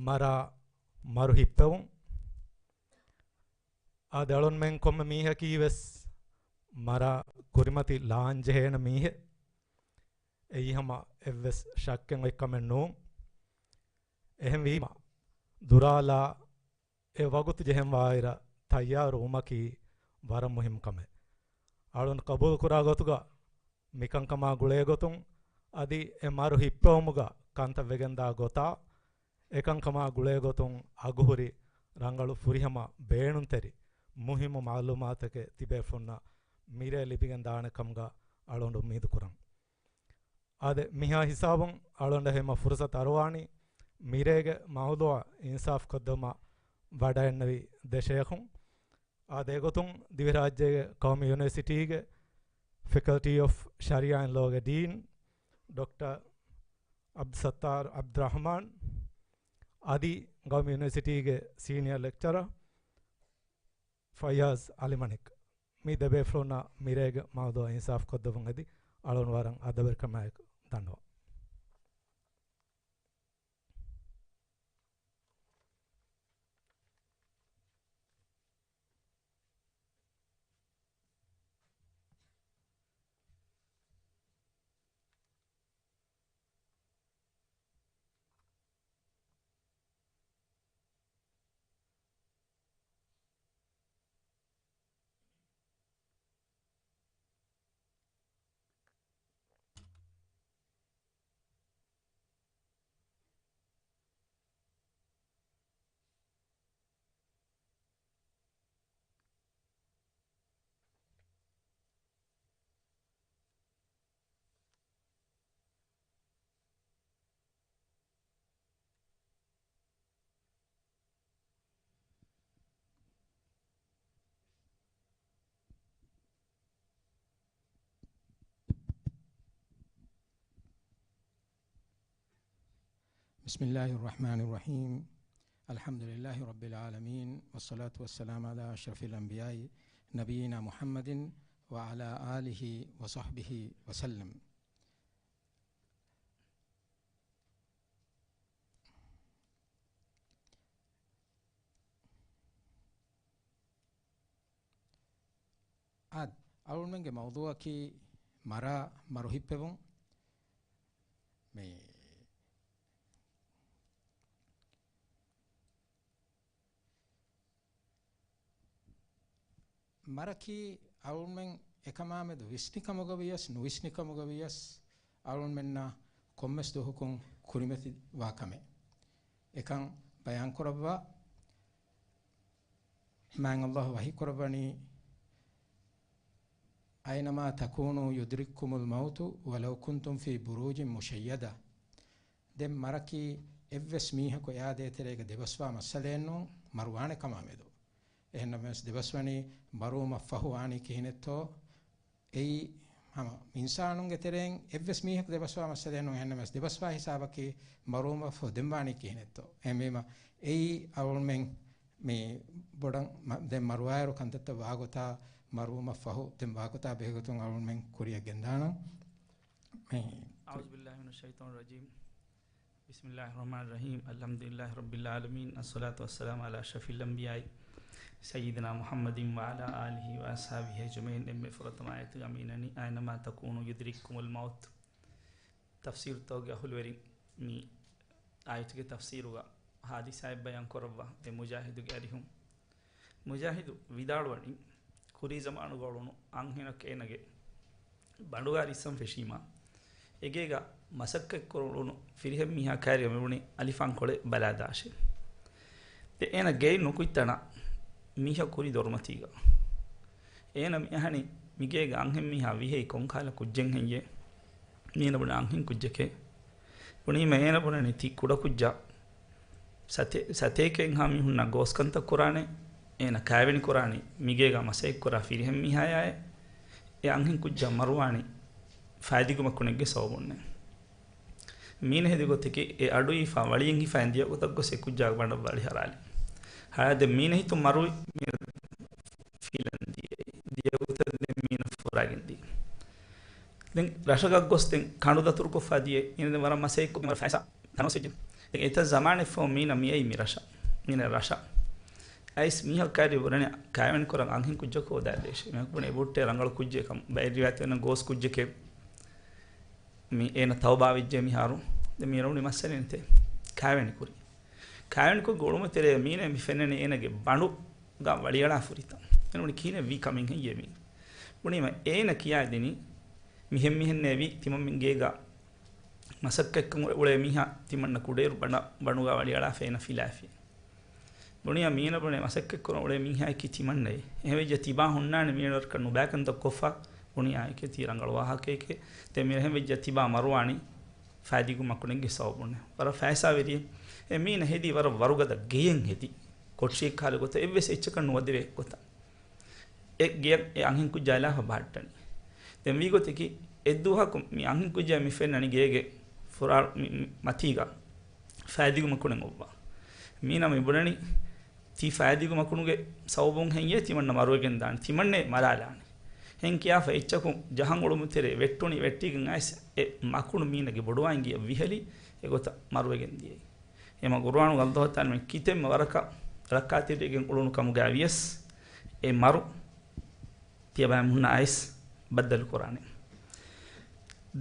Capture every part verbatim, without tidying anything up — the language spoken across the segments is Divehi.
މަރާ މަރު ހިއްޕެވުން. އާދެ، އަޅުންމެން ކޮންމެ މީހަކީ ވެސް މަރާ ކުރިމަތި ލާން ޖެހޭނެ މީހެއް. އެއީ ހަމަ އެއްވެސް ޝައްކެއް އޮތް ކަމެއް ނޫން. އެހެންވީމަ، ދުރާލާ އެ ވަގުތު ޖެހެންވާއިރަށް ތައްޔާރު ވުމަކީ ވަރަށް މުހިއްމު ކަމެއް. އަޅުން ޤަބޫލު ކުރާ ގޮތުގަ މިކަންކަމާ ގުޅޭ ގޮތުން، އަދި އެ މަރު ހިއްޕެވުމުގަ ކަންތައް ވެގެންދާ ގޮތާ، އެކަންކަމާ ގުޅޭ ގޮތުން އަގުހުރި ރަނގަޅު ފުރިހަމަ ބޭނުންތެރި މުހިއްމު މަޢުލޫމާތަކެއް ތިބޭފުޅުންނަށް މިރޭ ލިބިގެން ދާނެ ކަމުގަ އަޅުގަނޑު އުއްމީދު ކުރަން. އާދެ، މިހާ ހިސާބުން އަޅުގަނޑަށް ހަމަ ފުރުސަތު އަރުވާނީ މިރޭގެ މައުޟޫޢަށް އިންސާފު ކޮށްދެވުމަށް ވަޑައިންނެވި ދެ ޝޭޚުން. އާދެ، އެގޮތުން ދިވެހިރާއްޖޭގެ ޤައުމީ ޔުނިވަރސިޓީގެ ފެކަލްޓީ އޮފް ޝަރީޢާ އެންޑް ލޯގެ ޑީން ޑޮކްޓަރ އަބްދުއްސައްތާރު އަބްދުއްރަޙްމާން އަދި ޤައުމީ ޔުނިވަރސިޓީގެ ސީނިއަރ ލެކްޗަރަރ ފައްޔާޒް އަލިމަނިކް. މި ދެބޭފުޅުންނަށް މިރޭގެ މައުޟޫޢަށް އިންސާފު ކޮށްދެއްވުން އެދި، އަޅުން ވަރަށް އަދަބެރިކަމާއެކު ދަންނަވަން. بسم الله الرحمن الرحيم. الحمد لله رب العالمين، والصلاة والسلام على أشرف الأنبياء نبينا محمد وعلى آله وصحبه وسلم. އާދެ، އަޅުގަނޑުމެންގެ މައުޟޫޢަކީ މަރާ މަރު ހިއްޕެވުން. މި މަރަކީ އަޅުގަނޑުމެން އެކަމާމެދު ވިސްނިކަމުގަ ވިޔަސް ނުވިސްނިކަމުގަ ވިޔަސް އަޅުގަނޑުމެންނަށް ކޮންމެސް ދުވަހަކުން ކުރިމަތިވާ ކަމެއް. އެކަން ބަޔާންކުރައްވާ މާތް ﷲ ވަޙީކުރައްވަނީ، أينما تكونوا يدرككم الموت ولو كنتم في بروج مشيدة. ދެން މަރަކީ އެއްވެސް މީހަކު އެއާ ދޭތެރޭގަ ދެބަސްވާ މައްސަލައެއް ނޫން، މަރުވާނެ ކަމާމެދު. އެހެންނަމަވެސް ދެބަސްވަނީ މަރުވުމަށް ފަހު ވާނީ ކިހިނެއްތޯ؟ އެއީ ހަމަ އިންސާނުންގެ ތެރެއިން އެއްވެސް މީހަކު ދެބަސްވާ މައްސަލައެއް ނޫން. އެހެންނަމަވެސް ދެބަސްވާ ހިސާބަކީ މަރުވުމަށް ފަހު ދެން ވާނީ ކިހިނެއްތޯ؟ އެހެންވީމަ އެއީ އަޅުގަނޑުމެން މި ބޮޑަށް މަ-، ދެން މަރުވާއިރު ކަންތައްތައް ވާގޮތާ، މަރުވުމަށް ފަހު ދެން ވާގޮތާ ބެހޭގޮތުން އަޅުގަނޑުމެން ކުރިއަށް ގެންދާނަން. މި أعوذ بالله من الشيطان الرجيم. بسم الله الرحمن الرحيم. الحمد لله رب العالمين. الصلاة والسلام على أشرف الأنبياء سيدنا محمد وعلى آله وأصحابه أجمعين. އެންމެ ފުރަތަމަ އާޔަތުގެ މިނަނީ، أينما تكونوا يدرككم الموت. ތަފްސީރުތަކުގެ އަހުލުވެރިން މި އާޔަތުގެ ތަފްސީރުގަ ހާދިސާއެއް ބަޔާން ކުރައްވާ ދެ މުޖާހިދުގެ އަރިހުން. މުޖާހިދު ވިދާޅުވަނީ، ކުރީ ޒަމާނުގަ އުޅުނު އަންހެނަކު އޭނަގެ ބަނޑުގަ އަރިއްސަން ފެށީމާ، އެގޭގަ މަސައްކަތްކުރަން އުޅުނު ފިރިހެން މީހާ ކައިރިގަ މިބުނި އަލިފާންކޮޅެއް ބަލާދާށޭ. ދެ އޭނަ ގެއިން ނުކުތްތަނަށް މީހަކު ކުރި ދޮރުމަތީގަ. އޭނަ މި އަހަނީ މިގޭގަ އަންހެން މީހާ ވިހައި ކޮންކަހަލަ ކުއްޖެއް ހެއްޔޭ؟ މީނަ ބުނެ އަންހެން ކުއްޖެކޭ. ބުނީމަ އޭނަ ބުނަނީ ތި ކުޑަކުއްޖާ ސަތޭ-، ސަތޭކައެއްހާ މީހުންނާ ގޯސްކަންތައް ކުރާނެ، އޭނަ ކާވެނި ކުރާނީ މިގޭގަ މަސައްކަތްކުރާ ފިރިހެން މީހާޔާއޭ. އެ އަންހެން ކުއްޖާ މަރުވާނީ ފައިދިގުމަކުނެއްގެ ސަބަބުންނޭ. މީނަ ހެދި ގޮތަކީ އެ އަޑުއިވިފާ ވަޅިއެއްހިފައި ދިޔަ ގޮތަށް ގޮސް އެ ކުއްޖާގެ ބަނޑަށް ވަޅި ހަރާލި. ހަޔާ ދެން މީނަ ހިތުން މަރުވި މީނަ ފިލަން ދިޔައީ. ދިޔަ ގޮތަށް ދެން މީނަ ފުރާގެން ދިޔަ. ދެން ރަށަކަށް ގޮސް ދެން ކަނޑު ދަތުރުކޮށްފާ ދިޔަ. އޭނަ ދެން ވަރަށް މަސައްކަތްކޮށް މި ވަރަށް ފައިސާ ތަނަވަސްވެއްޖެ. އެތައް ޒަމާނެއްފަހު މީނަ މިއައީ މި ރަށަށް. މީނަ ރަށަށް. އައިސް މީހަކު ކައިރި ބުނެ ކައިވެނި ކުރަން އަންހެން ކުއްޖަކު ހޯދާދޭށޭ. މީހަކު ބުނެ އެބަހުއްޓޭ ރަނގަޅު ކުއްޖެއް ކަމަށް. ބައެއް ރިވާޔަތް ވަން ގޯސް ކުއްޖެކޭ. މި އޭނަ ތައުބާ ވެއްޖެ މިހާރު. ދެ މީނަ ބުނި މައްސަލައެއް ނެތޭ. ކައިވެނި ކުރި. ކައިވެނި ކުރި ގޮޅުމު ތެރޭ މީނަ މި ފެންނަނީ އޭނަގެ ބަނޑުގަ ވަޅިއަޅާ ފުރިތަ. އޭނަ ބުނި ކިހިނެއް ވީ ކަމެއް ހެއްޔޭ މީ. ބުނީމަ އޭނަ ކިޔާދިނީ މިހެން މިހެންނޭ ވީ ތިމަންމެން ގޭގަ މަސައްކަތްކޮށް އުޅޭ މީހާ ތިމަންނަ ކުޑައިރު ބަނޑަ-، ބަނޑުގަ ވަޅިއަޅާފަ އޭނަ ފިލާފި. ބުނިޔާ މީނަ ބުނެ މަސައްކަތްކުރަން އުޅޭ މީހާއެކީ ތިމަންނައޭ. އެހެންވެއްޖެ ތިބާ ހުންނާނެ މީނަ ވަރަކަށް ނުބައިކަންތައް ކޮށްފަ. ބުނިޔާ އެކޭ ތީ ރަނގަޅު ވާހަކައެކޭ. ދެން މީނަ އެހެންވެއްޖެ ތިބާ މަރުވާނީ ފައިދީގު މަކުނެއްގެ ސަބަބުން. ވަރަށް ފައިސާވެރިއެއް. އެ މީނަ ހެދީ ވަރަށް ވަރުގަދަ ގެއެއް ހެދި. ކޮޓަރިއެއް ކަހަލަ ގޮތަށް އެއްވެސް އެއްޗަކަށް ނުވަދެވޭ ގޮތަށް. އެ ގެޔަށް އެ އަންހެން ކުއްޖާ އަލާފަ ބަހައްޓަނީ. ދެން ވީގޮތަކީ، އެއްދުވަހަކު މި އަންހެން ކުއްޖާ މި ފެންނަނީ ގޭގެ ފުރާ-، މި-، މި-، މަތީގަ ފައިދީގު މަކުނެއް އޮއްވާ. މީނަ މި ބުނަނީ، ތީ ފައިދީގު މަކުނުގެ ސަބަބުން ހެއްޔޭ ތިމަންނަ މަރުވެގެން ދާނީ، ތިމަންނޭ މަރާލާނީ. ހެން ކިޔާފަ އެއްޗަކުން ޖަހަން އުޅުމު ތެރޭ ވެއްޓުނީ، ވެއްޓިގެން އައިސް އެ މަކުނު މީނަގެ ބޮޑުވާން ގިޔަ ވިހަލި އެގޮތަށް މަރުވެގެން ދިޔައީ. އެމަ ގުރުއާނުގަ އައްލާހު ތަޢާލާ މި ކިތަންމެ ވަރަކަށް ރައްކާތެރިވެގެން އުޅުނު ކަމުގަ ވިޔަސް، އެ މަރު ތިޔަބައިމީހުންނަށް އައިސް ބައްދަލު ކުރާނެ.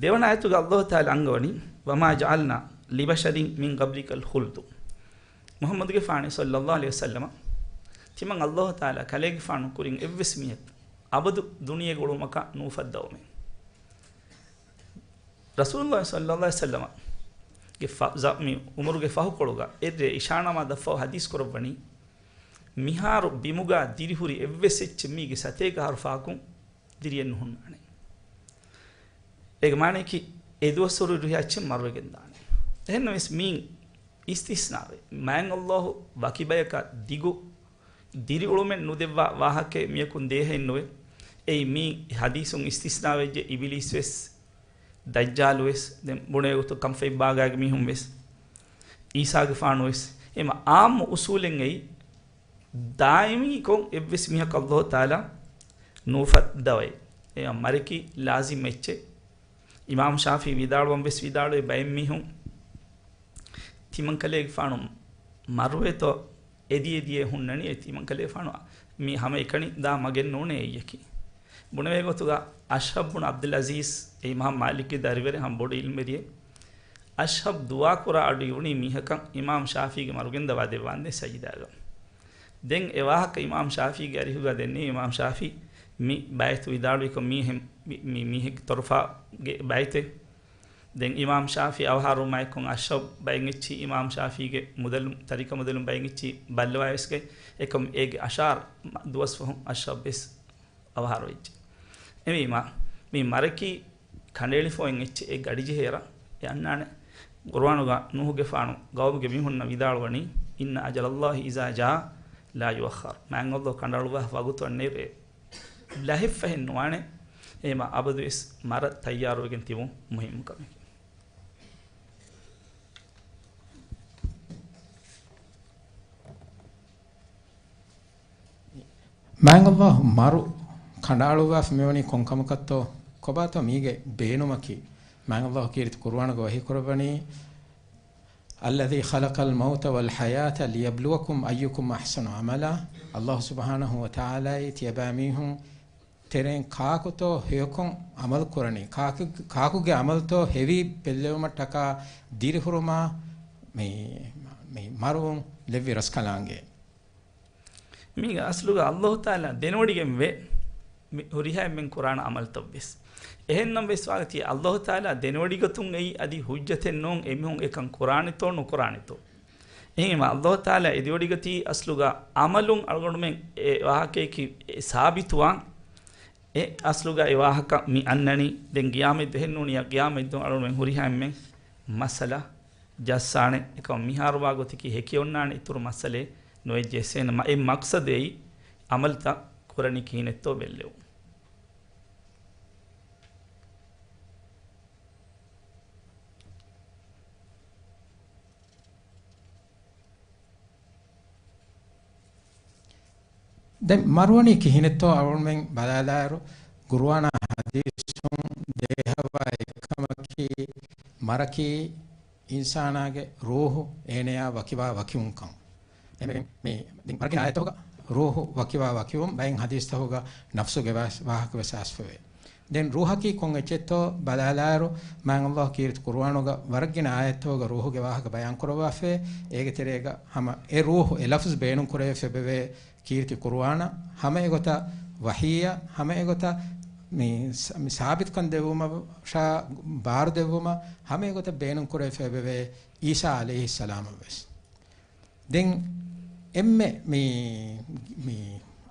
ދެވަނަ އާޔަތުގަ އައްލާހު ތަޢާލާ އަންގަވަނީ، "وما جعلنا لبشر من قبلك الخلد." މުޙައްމަދުގެފާނޭ ޞައްލައްލާހު ޢަލައިހި ވަސައްލަމަ، ތިމަން އައްލާހު ތަޢާލާ ކަލޭގެފާނު ކުރިން އެއްވެސް މީހަކު އަބަދު ދުނިޔޭގަ އުޅުމަކަށް ނޫފައްދަވަމޭ. ރަސޫލުﷲ ޞައްލައްލާހު ޢަލައިހި ވަސައްލަމަ ގެ ފަ-، ޒަ-، މި ޢުމުރުގެ ފަހުކޮޅުގަ އެއްރޭ އިޝާނާމާ ދަށްފަހު ޙަދީޘް ކުރައްވަނީ، މިހާރު ބިމުގަ ދިރިހުރި އެއްވެސް އެއްޗެއް މީގެ ސަތޭކަ އަހަރު ފަހަކުން ދިރިއެއް ނުހުންނާނެ. އޭގެ މާނަޔަކީ އެ ދުވަސްވަރު ރުހި އެއްޗެއް މަރުވެގެން ދާނެ. އެހެންނަމަވެސް މީ އިސްތިސްނާވެ. މާތް އައްލާހު ވަކި ބަޔަކަށް ދިގު ދިރިއުޅުމެއް ނުދެއްވާ ވާހަކައެއް މިޔަކުން ދޭހައެއް ނުވޭ. އެއީ މީ ޙަދީޘުން އިސްތިސްނާވެއްޖެ، އިބިލީސް ވެސް، ދައްޖާލު ވެސް، ދެން ބުނޭ ގޮތު ކަންފަތް ބާގާގެ މީހުން ވެސް، އީސާގެފާނު ވެސް. އެމަ އާއްމު އުސޫލެއް އެއީ، ދާއިމީކޮށް އެއްވެސް މީހަކަށް އައްލާހު ތަޢާލާ ނޫފައްދަވައި. އެއަށް މަރަކީ ލާޒިމް އެއްޗެއް. އިމާމް ޝާފިޢީ ވިދާޅުވަން ވެސް ވިދާޅުވޭ ބައެއް މީހުން ތިމަންކަލޭގެފާނު މަރުވޭތޯ އެދި އެދިއޭ ހުންނަނީ އެ ތިމަންކަލޭގެފާނު މި ހަމައެކަނި ދާ މަގެއް ނޫނޭ އެއްޔަކީ. ބުނެވޭ ގޮތުގަ އަޝްހަބް ބުނު ޢަބްދުލް ޢަޒީޒް އެ އިމާމް މާލިކްގެ ދަރިވަރެއް ހަމަ ބޮޑު ޢިލްމުވެރިއެއް. އަޝްހަބް ދުޢާ ކުރާ އަޑު އިވުނީ މީހަކަށް އިމާމް ޝާފިޢީގެ މަރުގެން ދަވާ ދެއްވާންދޭ ސަޖިދާގަ. ދެން އެ ވާހަކަ އިމާމް ޝާފިޢީގެ އަރިހުގަ ދެންނެވި އިމާމް ޝާފިޢީ މި ބައިތު ވިދާޅުވިކޮށް މީހެއް މި، މި، މީހެއްގެ ތޮރުފާގެ ބައިތެއް. ދެން އިމާމް ޝާފިޢީ އަވަހާރަވުމާއެކު އަޝްހަބް ބައެއް އެއްޗި އިމާމް ޝާފިޢީގެ މުދަލުން، ތަރިކަ މުދަލުން ބައެއް އެއްޗި ބައްލަވާވެސްގަތް، އެކަމް އޭގެ އަށާރަ ދުވަސް ފަހުން އަޝްހަބް ވެސް އަވަހާރަވެއްޖެ. އެވީމާ، މި މަރަކީ ކަނޑައެޅިފަ އޮތް އެއްޗެއް އެ ގަޑިޖެހޭއިރަށް އެ އަންނާނެ. ޤުރުއާނުގަ ނޫޙުގެފާނު ޤައުމުގެ މީހުންނަށް ވިދާޅުވަނީ، "إن أجل الله إذا جاء لا يؤخر." މާތް ﷲ ކަނޑައަޅުއްވާ ވަގުތު އަންނައިރު އެ ލަހެއްފަހެއް ނުވާނެ. އެހެމަ އަބަދުވެސް މަރަށް ތައްޔާރުވެގެން ތިބުން މުހިއްމު ކަމެކޭ. މާތް ﷲ މަރު ކަނޑައަޅުއްވާފަ މިވަނީ ކޮންކަމަކަށްތޯ؟ ކޮބާތޯ މީގެ ބޭނުމަކީ؟ މާތް ﷲ ކީރިތި ޤުރުއާނުގަ ވަޙީ ކުރައްވަނީ، "الذي خلق الموت والحياة ليبلوكم أيكم أحسن عملا." ﷲ ސުބްޙާނަހޫ ވަތަޢާލާއީ ތިޔަބައިމީހުން ތެރެއިން ކާކުތޯ ހެޔޮކޮށް ޢަމަލު ކުރަނީ؟ ކާކު-، ކާކުގެ ޢަމަލުތޯ ހެވީ ބެއްލެވުމަށްޓަކާ ދިރިހުރުމާ މި، މި މަރުވުން ލެއްވި ރަސްކަލާނގެ؟ މީގެ އަސްލުގަ ﷲ ތަޢާލާ ދެނެވޮޑިގެންވޭ މި ހުރިހާ އެންމެން ކުރާނެ ޢަމަލުތައްވެސް. އެހެންނަމަވެސް ވާގޮތީ ﷲ ތަޢާލާ ދެނެވޮޑިގަތުން އެއީ އަދި ޙުއްޖަތެއް ނޫން އެމީހުން އެކަން ކުރާނެތޯ ނުކުރާނެތޯ. އެހެންވީމާ ﷲ ތަޢާލާ އެދިވޮޑިގަތީ އަސްލުގަ ޢަމަލުން އަޅުގަނޑުމެން އެ ވާހަކަޔަކީ އެ ސާބިތުވާން. އެ އަސްލުގަ އެ ވާހަކަ މި އަންނަނީ ދެން ޤިޔާމަތް ދުވަހެއް ނޫނިއްޔާ ޤިޔާމަތް ދުވަހު އަޅުގަނޑުމެން ހުރިހާ އެންމެން މައްސަލަ ޖައްސާނެ. އެކަމަ މިހާރު ވާގޮތަކީ ހެކި އޮންނާނެ އިތުރު މައްސަލައެއް ނުވެއްޖެ. އެސޭނަމަ އެ މަޤްޞަދު އެއީ ޢަމަލުތައް ކުރަނީ ކިހިނެއްތޯ ބެއްލެވުން. ދެން މަރުވަނީ ކިހިނެއްތޯ އަޅުގަނޑުމެން ބަލާލާއިރު، ޤުރުއާނާ ޙަދީޘުން ދޭހަވާ އެއްކަމަކީ، މަރަކީ އިންސާނާގެ ރޫޙު އޭނަޔާ ވަކިވާ ވަކިވުންކަން. އެމެގެން މި ދެން ވަރަށްގިނަ އާޔަތްތަކުގަ ރޫޙު ވަކިވާ ވަކިވުން ބައެއް ޙަދީޘްތަކުގަ ނަފްސުގެ ވާ-، ވާހަކަ ވެސް އައިސްފަވޭ. ދެން ރޫޙަކީ ކޮން އެއްޗެއްތޯ ބަލާލާއިރު، މާތް ﷲ ކީރިތި ޤުރުއާނުގަ ވަރަށްގިނަ އާޔަތްތަކުގަ ރޫޙުގެ ވާހަކަ ބަޔާން ކުރައްވާފައި. އޭގެ ތެރޭގަ ހަމަ އެ ރޫޙު އެ ލަފްޒު ބޭނުން ކުރެވިފައި އެބަވޭ ކީރިތި ޤުރުއާނަށް. ހަމަ އެގޮތަށް ވަޙީއަށް، ހަމަ އެގޮތަށް މި ސަ-، މި ސާބިތުކަން ދެއްވުމަށާ ބާރު ދެއްވުމަށް، ހަމަ އެގޮތަށް ބޭނުން ކުރެވިފައި އެބަވޭ ޢީސާ ޢަލައިހިއްސަލާމަށް ވެސް. ދެން އެންމެ މި، މި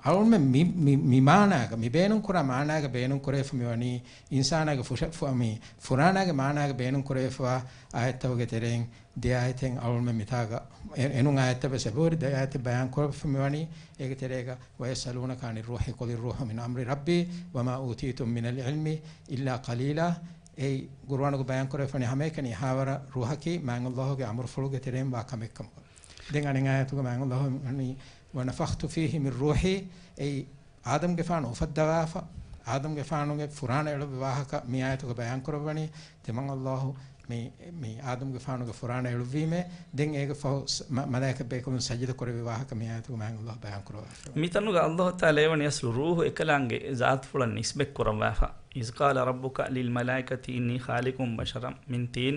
އަޅުމެން މި، މި، މި މާނާގަ، މި ބޭނުންކުރާ މާނާގަ ބޭނުން ކުރެވިފަ މިވަނީ އިންސާނާގެ ފުށަ-، ފު-، މި ފުރާނާގެ މާނާގަ ބޭނުން ކުރެވިފަވާ އާޔަތްތަކުގެ ތެރެއިން ދެ އާޔަތެއް އަޅުމެން މިތާގަ އެ-، އެނޫން އާޔަތްތައް ވެސް އެބަހުރި ދެ އާޔަތެއް ބަޔާން ކުރެވިފަ މިވަނީ. އޭގެ ތެރޭގަ وَيَسْأَلُونَكَ عَنِ الرُّوحِ قُلِ الرُّوحُ مِنْ أَمْرِ رَبِّي وَمَا أُوتِيتُمْ مِنَ الْعِلْمِ إِلَّا قَلِيلًا. އެއީ ޤުރުއާނުގަ ބަޔާން ކުރެވިފަވަނީ ހަމައެކަނި އެހާވަރަށް ރޫޙަކީ މާތް ﷲ ގެ އަމުރުފުޅުގެ ތެރެއިން ވާ ކަމެއް ކަމުގަ. ދެން އަނެއް އާޔަތުގަ މާތް ﷲ ވަނަފަޚްތު ފީހި މިން ރޫޙީ، އެއީ އާދަމްގެފާނު އުފައްދަވާފަ، އާދަމްގެފާނުގެ ފުރާނަ އެޅުއްވި ވާހަކަ މި އާޔަތުގަ ބަޔާން ކުރައްވަނީ. ތިމަން ﷲ މި، މި އާދަމްގެފާނުގެ ފުރާނަ އެޅުއްވީމޭ، ދެން އޭގެ ފަހު ސް-، މަ-، މަލާއިކަ ބޭކަލުން ސަޖިދަ ކުރެއްވި ވާހަކަ މި އާޔަތުގަ މާތް ﷲ ބަޔާން ކުރައްވާފަ. މިތަނުގަ ﷲ ތަޢާލާ އެވަނީ އަސްލު ރޫޙު އެކަލާނގެ ޒާތުފުޅަށް ނިސްބަތް ކުރައްވާފަ. إِذْ قَالَ رَبُّكَ لِلْمَلَائِكَةِ إِنِّي خَالِقٌ بَشَرًا مِنْ طِينٍ.